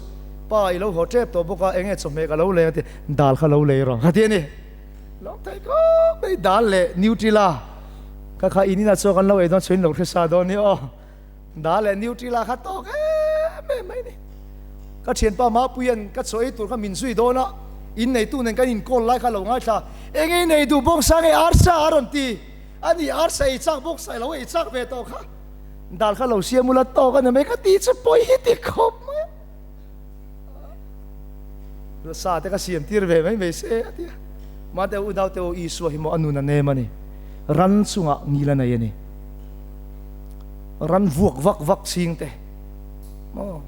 pa i lo haw tep tawh bawk a enge chawhmeh ka lo lei ang a ti dal kha lo lei rawh a ti a ni. Lawm thei khawp mai dal leh Nutella kha kha in inah chuan kan lo ei dawn chuan in lo hre sa dawn ni aw dal leh Nutella kha tawk em em mai ni. Ka thianpa Mapuia'n ka chaw ei tur kha min zui dawn a in neitu nen kan inkawl lai kha a lo ngaithla enge i nei duh bawk sa nge arsa a rawn ti. A ni arsa ei chak bawk sa ilo ei chak ve tawh kha dal kha lo siam ula tawk a ni mai ka ti chu pawi hi ti khawp mai a sa te ka siam tir ve mai mai se a ti a mah te u nau te u Isua hi maw a nun a nem a ni ran chungah ngil a nei a ni ran vuak vak vak ching te maw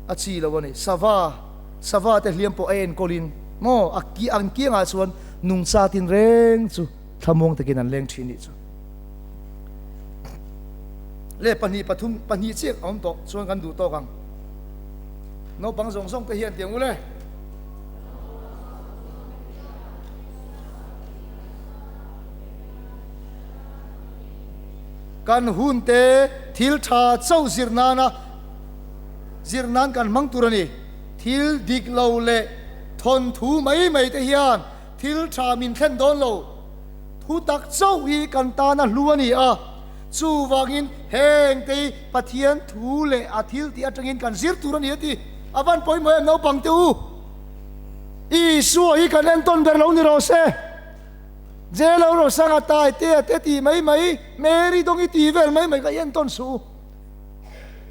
a chi lo a ni sava Sava te hliam pawh a enkawlin maw a ki an kiangah chuan nungcha tinreng chu thlamuang takin an leng thin nih chu. Le pahnih pathum pahnih chiah a awm tawh chuan kan duh tawk ang. Naupang zawng zawng te hian tiang ule. Kan hun te thil tha chauh zir nana zir nan kan hmang tur a ni. Thil dik lo leh thawnthu mai mai te hian thil tha min thlen dawn lo. Thu tak chauh hi kan tana hlu a ni a, chuvangin heng te hi Pathian thu leh a thil tih atangin kan zir tur a ni a ti. A van pawimawh em naupang te u? Isua hi kan entawn ber lo ni rawh se. Jelo Rosanga Taitea te tih mai mai, Mary Dawngi tih vel mai mai kha i entawn suh u.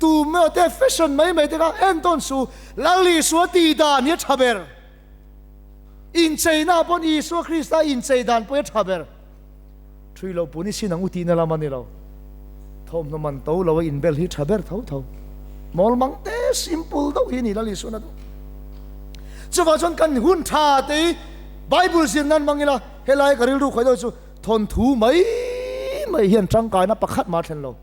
Tu maw te fashion mai mai te kha entawn su Lal Isua tih dan hi a tha ber. Incheina pawn Isua Krista inchei dan pawh hi a tha ber. Thui loh pun i sin ang u tihna lam a ni lo. Thawmhnaw man to lo a inbel hi tha ber tho tho. Mawl mang te simple deuh hi a ni Lal Isua na duh. Chuvang chuan kan hun tha te hi Bible zir nan hmang ila helai ka rilru khawih deuh chu thawnthu mai mai hian tangkaina pakhat mah a thlen lo.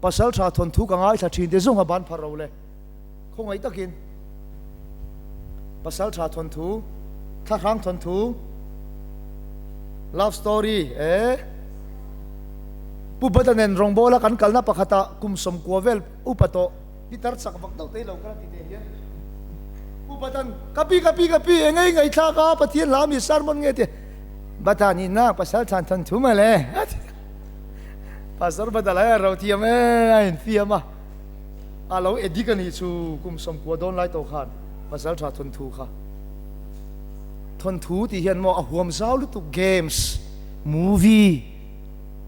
Pasal tha thawnthu ka ngaithla thin te zawng a ban phar ro le. Khawngaih takin Pasal tha thawnthu, Thlahrang thawnthu, Love story e. Pu Bata nen rawngbawla kan kalna pakhatah kum sawmkua vel upa tawh pitar chak vak deuh te hi lo kal a ti teh hian Pu Batan ka pi ka pi ka pi eng ei ngaihthlak a Pathian hla mi sermon nge ti Bata nihna pasal than thawnthu mawle a ti. Pastor badal ai a ro thiam e a infiam a, a lo edit a nih chu kum sawmkua dawn lai tawh khan pasal tha thawnthu kha thawnthu tih hian maw a huam zau lutuk games movie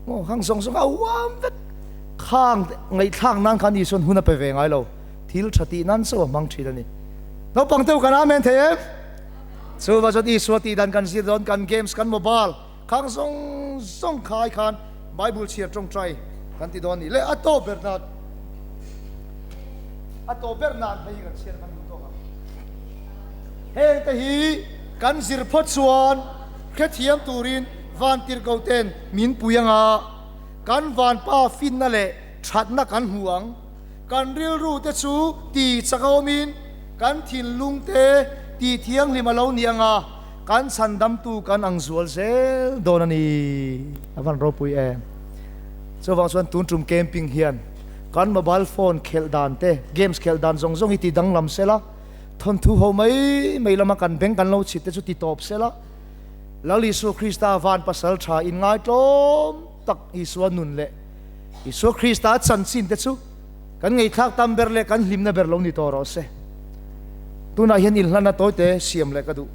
maw khang zawng zawng a huam vek khang ngaihthlak nan khan Isuan hun a pe ve ngai lo thil tha tih nan chauh a hmang thin a ni naupang deuh kan amen thei em chuva chuan Isua tih dan kan zir dawn kan games kan mobile Khang zawng zawng khai khan Bible chhiar tawngtai kan ti dawn ni le a tawp ber nan a tawp ber nan hei hi kan chhiar kan duh tawk ang. Heng te hi kan zir phawt chuan hrethiam turin vantirhko ten min pui anga kan vanpa finna leh thatna kan hmu ang. Kan rilru te chu ti chak a awmin kan thinlung te ti thianghlim a lo ni anga. Kan chhandamtu kan ang zual zel dawn a ni. A van ropui em. Chuvang chuan tun tum camping hian kan mobile phone khelh dan te, games khelh dan zawng zawng hi ti danglam sela, thawnthu ho mai mai lama kan beng kan lo chhit te chu ti tawp sela, Lal Isua Krista van pasal tha inngaitlawm tak Isua nun leh Isua Krista chanchin te chu kan ngeihthlak tam ber leh kan hlimna ber lo ni tawh rawh se. Tunah hian inhlanna tawite siam leh ka duh.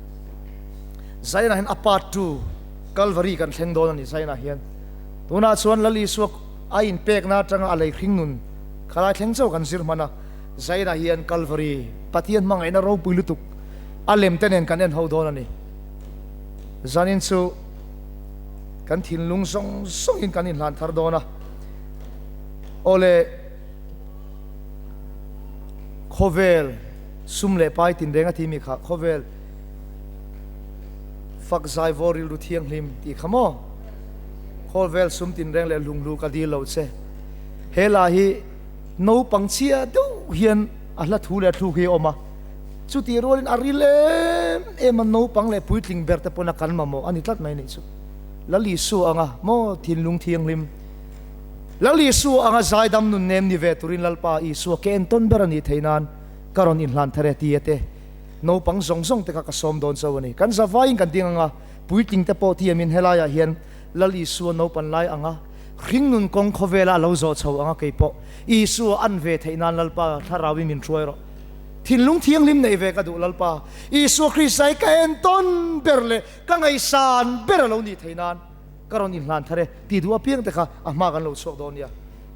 Zainah hian a part 2 Calvary kan thleng dawn a ni Zainah hian. Tunah chuan Lal Isua a inpekna atanga a lei hring nun khalai thleng chauh kan zir hman a. Zainah hian Calvary Pathian hmangaihna ropui lutuk a lem te nen kan en ho dawn a ni. Zanin chu. Kan thinlung zawng zawngin kan inhlan thar dawn a. Awle, khawvel sum leh pai tinreng a timi kha khawvel fak zaivaw rilru thianghlim tih kha maw? Khawvel sum tinreng leh lunghlu ka dil lo che. He la hi naupang chhia deuh hian a hla thu leh a thluk hi a awm a. Chutih rualin a ril em em a, naupang leh puitling ber te pawn a kan mamawh a ni tlat mai nih chu. Lal Isua anga maw thinlung thianghlim, Lal Isua anga zaidam nun nem ni ve turin Lalpa Isua ke entawn ber a nih theih nan ka rawn inhlan thar e tia te naupang zawng zawng te kha ka sawm dawn chauh a ni. Kan zavaiin kan ding anga puitling te pawh tiamin helaiah hian Lal Isua naupan lai anga hringnun kawng khawvela a lo zawh chho anga kei pawh Isua an ve theih nan Lalpa thlarauin min hruai rawh. Thinlung thianghlim neih ve ka duh Lalpa Isua Krista hi ka entawn ber leh ka ngaihsan ber a lo nih theih nan ka rawn inhlan thar e tih duh apiang te kha a hma kan lo chhuak dawn nia.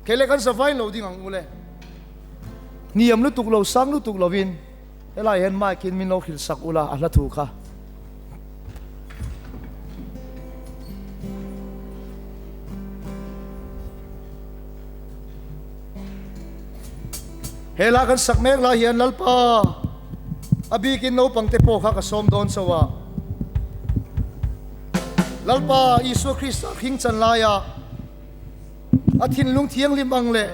Kei leh kan zavain lo ding ang u le. Hniam lutuk lo sang lutuk lovin helai hian mic in min lo hrilh sak ula a hla thu kha. He la kan sak mek lai hian Lalpa a bikin naupang te pawh kha ka sawm dawn chauh a. Lalpa Isua Krista hring chan laia a thinlung thianghlim ang leh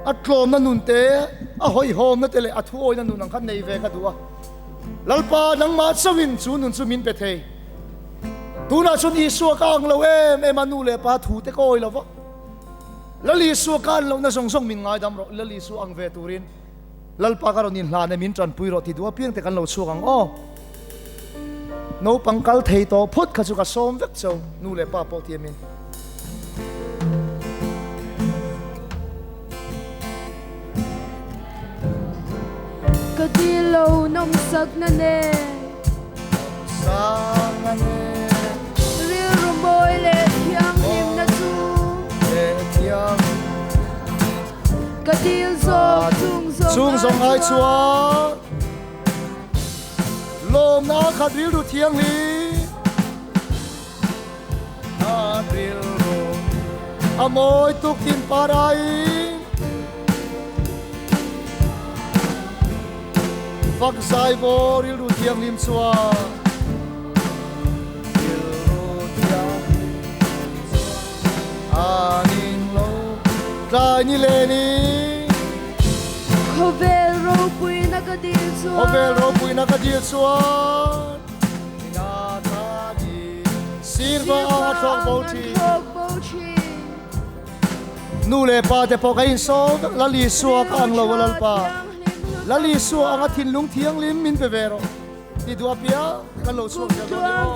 a tlawmna nun te, a hawihhawmna te leh a thuawina nun ang kha nei ve ka duh a. Lalpa nangmah chauhin chu nun chu min pe thei. Tunah chuan Isua ka ang lo em em a, nu leh pa thu te ka awi lo va. Lal Isua ka an lohna zawng zawng min ngaidam rawh, Lal Isua ang ve turin Lalpa ka rawn inhlan e, min tanpui rawh ti duh apiang te kan lo chhuak ang aw. Naupang kal thei tawh phawt kha chu ka sawm vek chau, nu leh pa pawh tiamin. Ka dil lo nawmsakna nen. Nawmsakna nen. Rilru mawi leh thianghlimna chu. Leh thianghlimna. Ka dil zawk chung zawng Chung zawng ai chuan. Lawmna khat rilru thianghlim. Khat rilru a mawi tuk tin parai. Fak zai vaw rilru thianghlim chuan rilru thianghlim chuan a ning lo tlai ni len in. Khawvel ropuina ka dil chuan. Khawvel ropuina ka dil chuan ina ta ni sirva ang a thlawk bo thin. Nu leh pa te pawh ka insaw vek, Lal Isua ka ang lo a Lalpa, Lal Isua anga thinlung thianghlim min pe ve rawh ti duh apiang te kan lo chhuak zel dawn ni aw.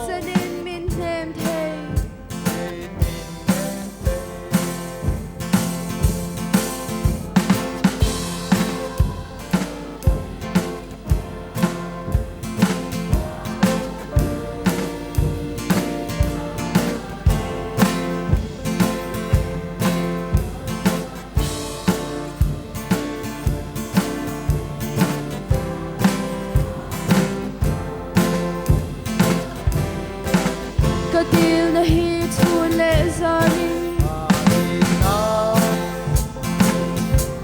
Ka dilna hi chhun leh zanin.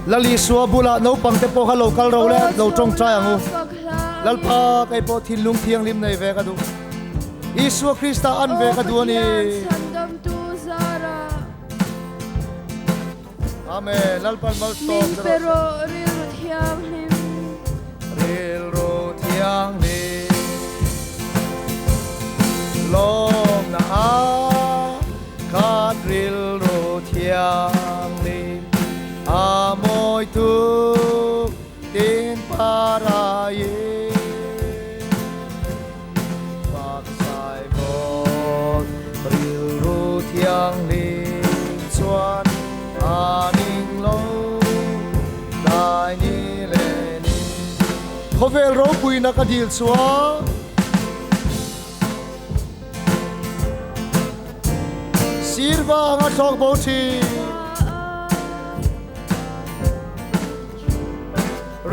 Lal Isua bulah naupang te pawh kha lo kal ro le, lo tawngtai ang u. Lalpa kei pawh thinlung thianghlim nei ve ka duh. Isua Krista an ve ka duh a ni. Amen. Lalpan malsawm che rawh se. Rilru thianghlim. Rilru thianghlim. Lawmna a khat rilru thianghlim. A mawi tuk tin parai. Fak zai bawk rilru thianghlim chuan a ning lo tlai ni leh ni. Khawvel ropuina ka dil chuan sir vang a thlawk bo thin.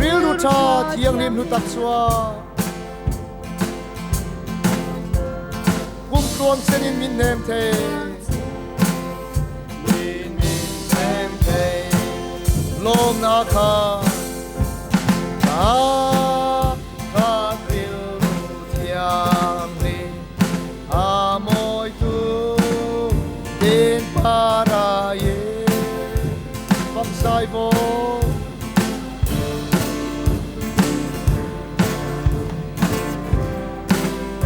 Rilru tha thianghlim hlu tak chuan. Kum tluang. Tluang chenin min hnem thei. Min hnem thei. Lawmna kha ka khat rilru thianghlim a mawi tu tin para ye fak zai vaw.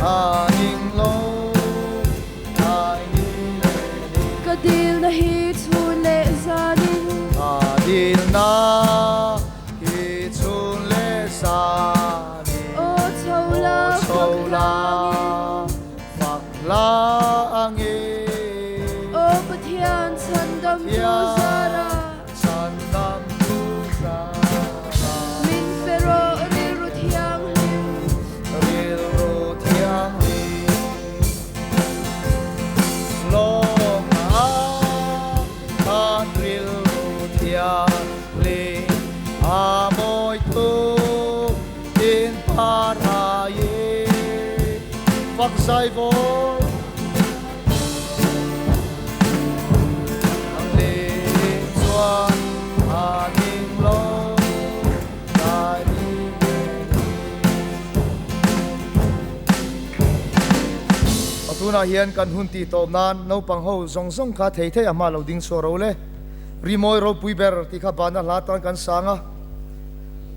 A ning lo ai ni le ni. Ka dilna hi chhun leh zanin. Ka dilna hi chhun leh zanin. Aw chho la Aw chho fak la hlangin. fak hlangin. Aw Pathian chhandam tu zara. Pathian chhandam tu zara. Min pe rawh rilru thianghlim. Rilru thianghlim. Lawmna khan rilru thianghlim a mawi tu in par a ye fak zai vawi. Ang lim chuan a ning lo dai ni nge ni. A tunah hian kan hun tih tawp nan naupang ho zawng zawng kha thei thei a hma lo ding chhuah ro le. Rimawi ropui ber tih kha bana hla tan kan sang a.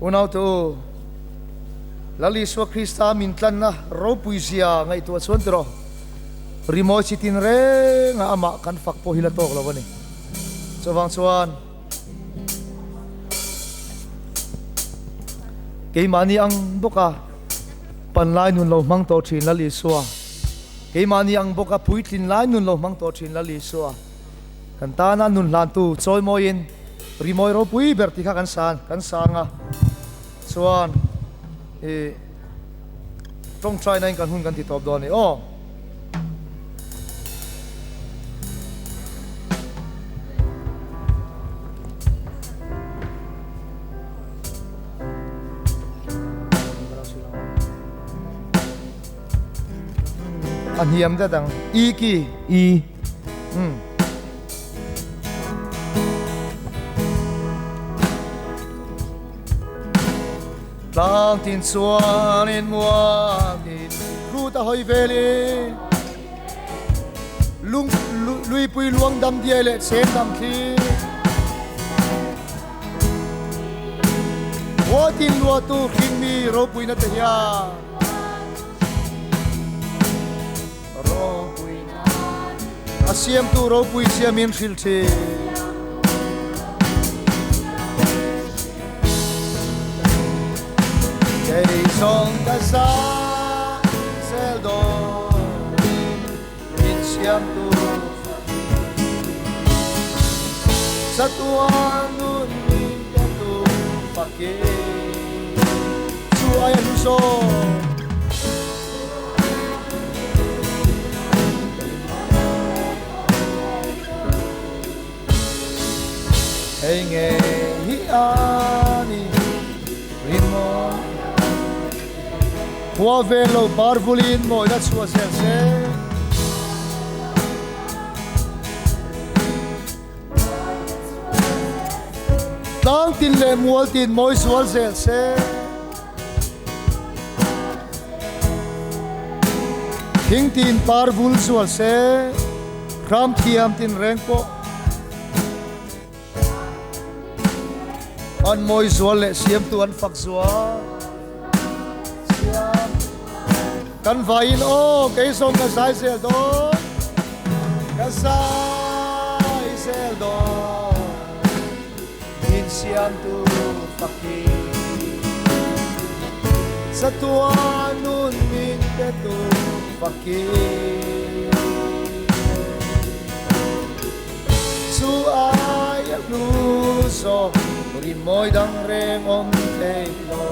Unaute u, Lal Isua Krista min tlanna ropui zia ngaihtuah chuan tiraw, rimawi chi tin renga amah kan fak pawh hi la tawk lo a ni. Chuvang chuan keimahni ang bawka panlai nun lo hmang tawh thin Lal Isua, keimahni ang bawka puitlin lai nun lo hmang tawh thin Lal Isua, Kan tana nun hlantu chawimawiin rimawi ropui ber tih kha kan san kan sang a, chuan i tawngtaina in kan hun kan ti tawp dawn a ni aw. A hniam det ang i ki i. Umm. Tlang tin chuanin muangin hrut a hawi velin lung luipui luang dam diai leh cheng dam thli Huatin luatu hringmi ropuina te hian Ropuina a siamtu ropui siamin hrilh thin. Kei zawng ka za zel dawn min siamtu Chatuan nun min petu fakin chu ai a hlu zawk. Hei nge hi a ni rinmaw Khua vel lo par vulin mawina chhuah zel se. Tlang tin leh mual tin mawi zual zel se. Thing tin par vul zual se, hram thiam tin reng pawh an mawi zual leh siamtu an fak zual. Siam kan vaiin aw kei zawng ka zai zel dawn, ka zai zel dawn. Min siamtu fakin chatuan nun min petu fakin chu ai a hlu zawk rimawi dang reng awm thei lo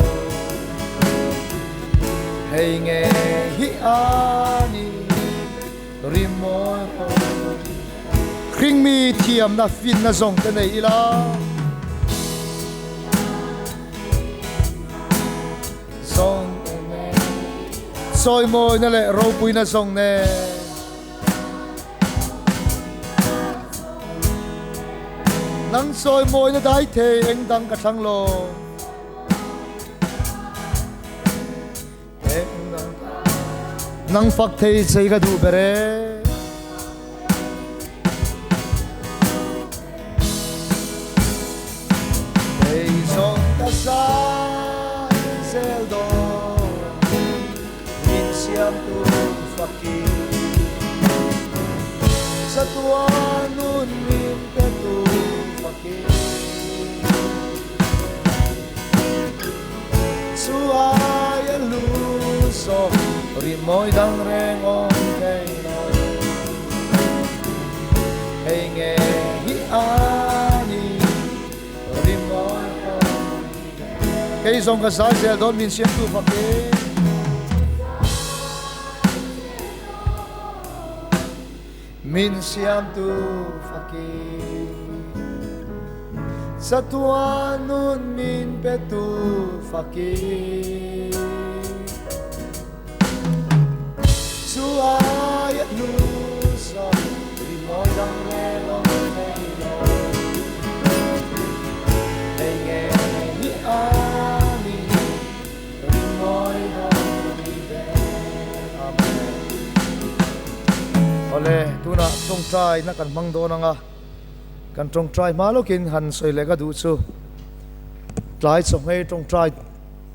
hei nge hi a ni rimawi ho. Hringmi thiamna finna zawng te nei ila. Zawng te nen. Chawimawina leh ropuina zawng nen. Nang sawi mawina dai thei eng dang ka thlang lo. Nang fak thei chei ka duh ber e. Kei zawng ka zai zel dawn min siamtu fakin. Chatuan nun min petu fakin. Chu aia lu zawk rimawi dang reng awm thei lo. Hei nge hi a ni rimawi pawh Kei zawng ka zai zel dawn min siamtu fakin. Min siamtu fakin Chatuan nun min petu fakin Chu aia hnu zawk rimawi dang reng awm thei lo Hei nge hi a ni rimawi dang ni ber Amen. Awle, tunah tawngtai na kan hmang dawn ang a, kan tawngtai hma lawkin han sawi leh ka duh chu tlai chawhmei tawngtai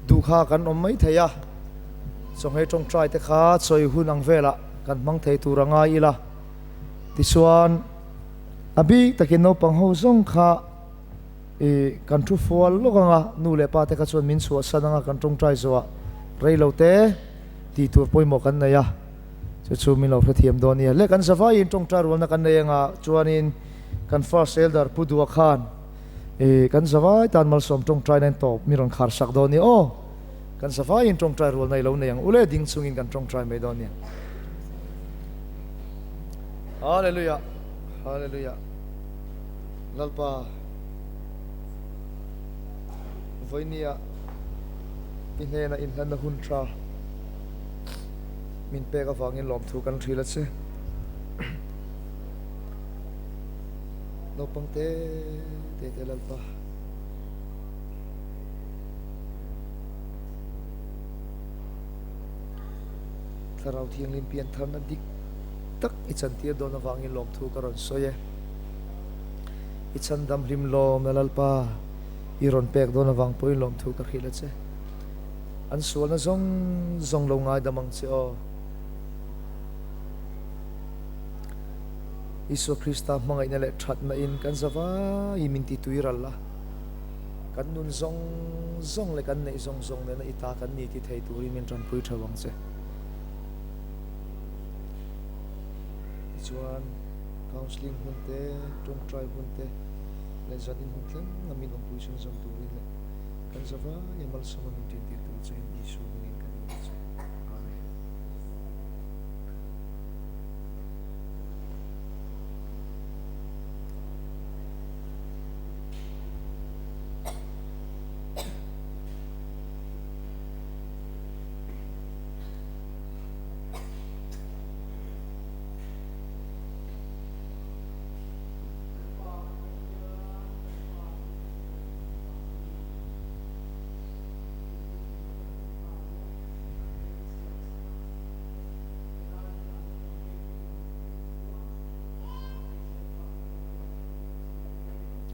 duh kha kan awm mai thei a, chawhmei tawngtai te kha sawi hun ang velah kan hmang thei tur a ngai ila, tichuan a bik takin naupang ho zawng kha i kan thu fual lawk ang a, nu leh pa te kha chuan min chhuahsan ang a kan tawngtai zawhah rei lo te tih tur pawimawh kan nei a. Chu chu min lo hrethiam dawn nia. Le kan zavaiin tawngtai rualna kan nei anga chuanin kan First Elder Pu Dua khan i kan zavai tan malsawm tawngtai nen tawp min rawn khar sak dawn nia aw. Kan zavaiin tawngtai rualna i lo nei ang u le ding chungin kan tawngtai mai dawn nia. Hallelujah Hallelujah Lalpa vawinia i hnena inhlanna hun tha Min pek avangin lawmthu kan hril a che. Naupang te te te Lalpa. Thlarau Thianghlim pian tharna dik tak i chantir dawn avangin lawmthu ka rawn sawi e. I chhandam hlim lawmna Lalpa i rawn pek dawn avang pawhin lawmthu ka hril a che. An sualna zawng zawng lo ngaidam ang che aw. Isua Krista hmangaihna leh thatna in kan zavai min ti tui ral a, kan nun zawng zawng leh kan neih zawng zawng nena i ta kan ni ti thei turin min tanpui theuh ang che. Tichuan, counselling hun te, tawngtai hun te leh zanin hun thleng a min awmpui chhunzawm turin leh Kan zavai a malsawma min ṭintir tur chuan Isua hmingin kan inbe che.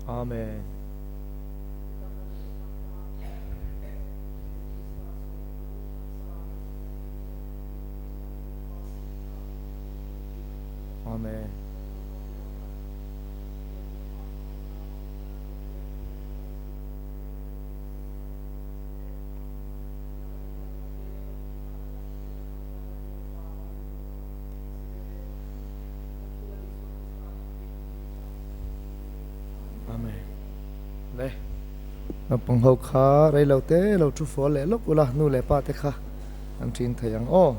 Amen. Amen. Amen. Amen. Le. Naupang ho kha rei lo te lo thu fual leh lawk ula nu leh pa te kha an thin thei ang aw.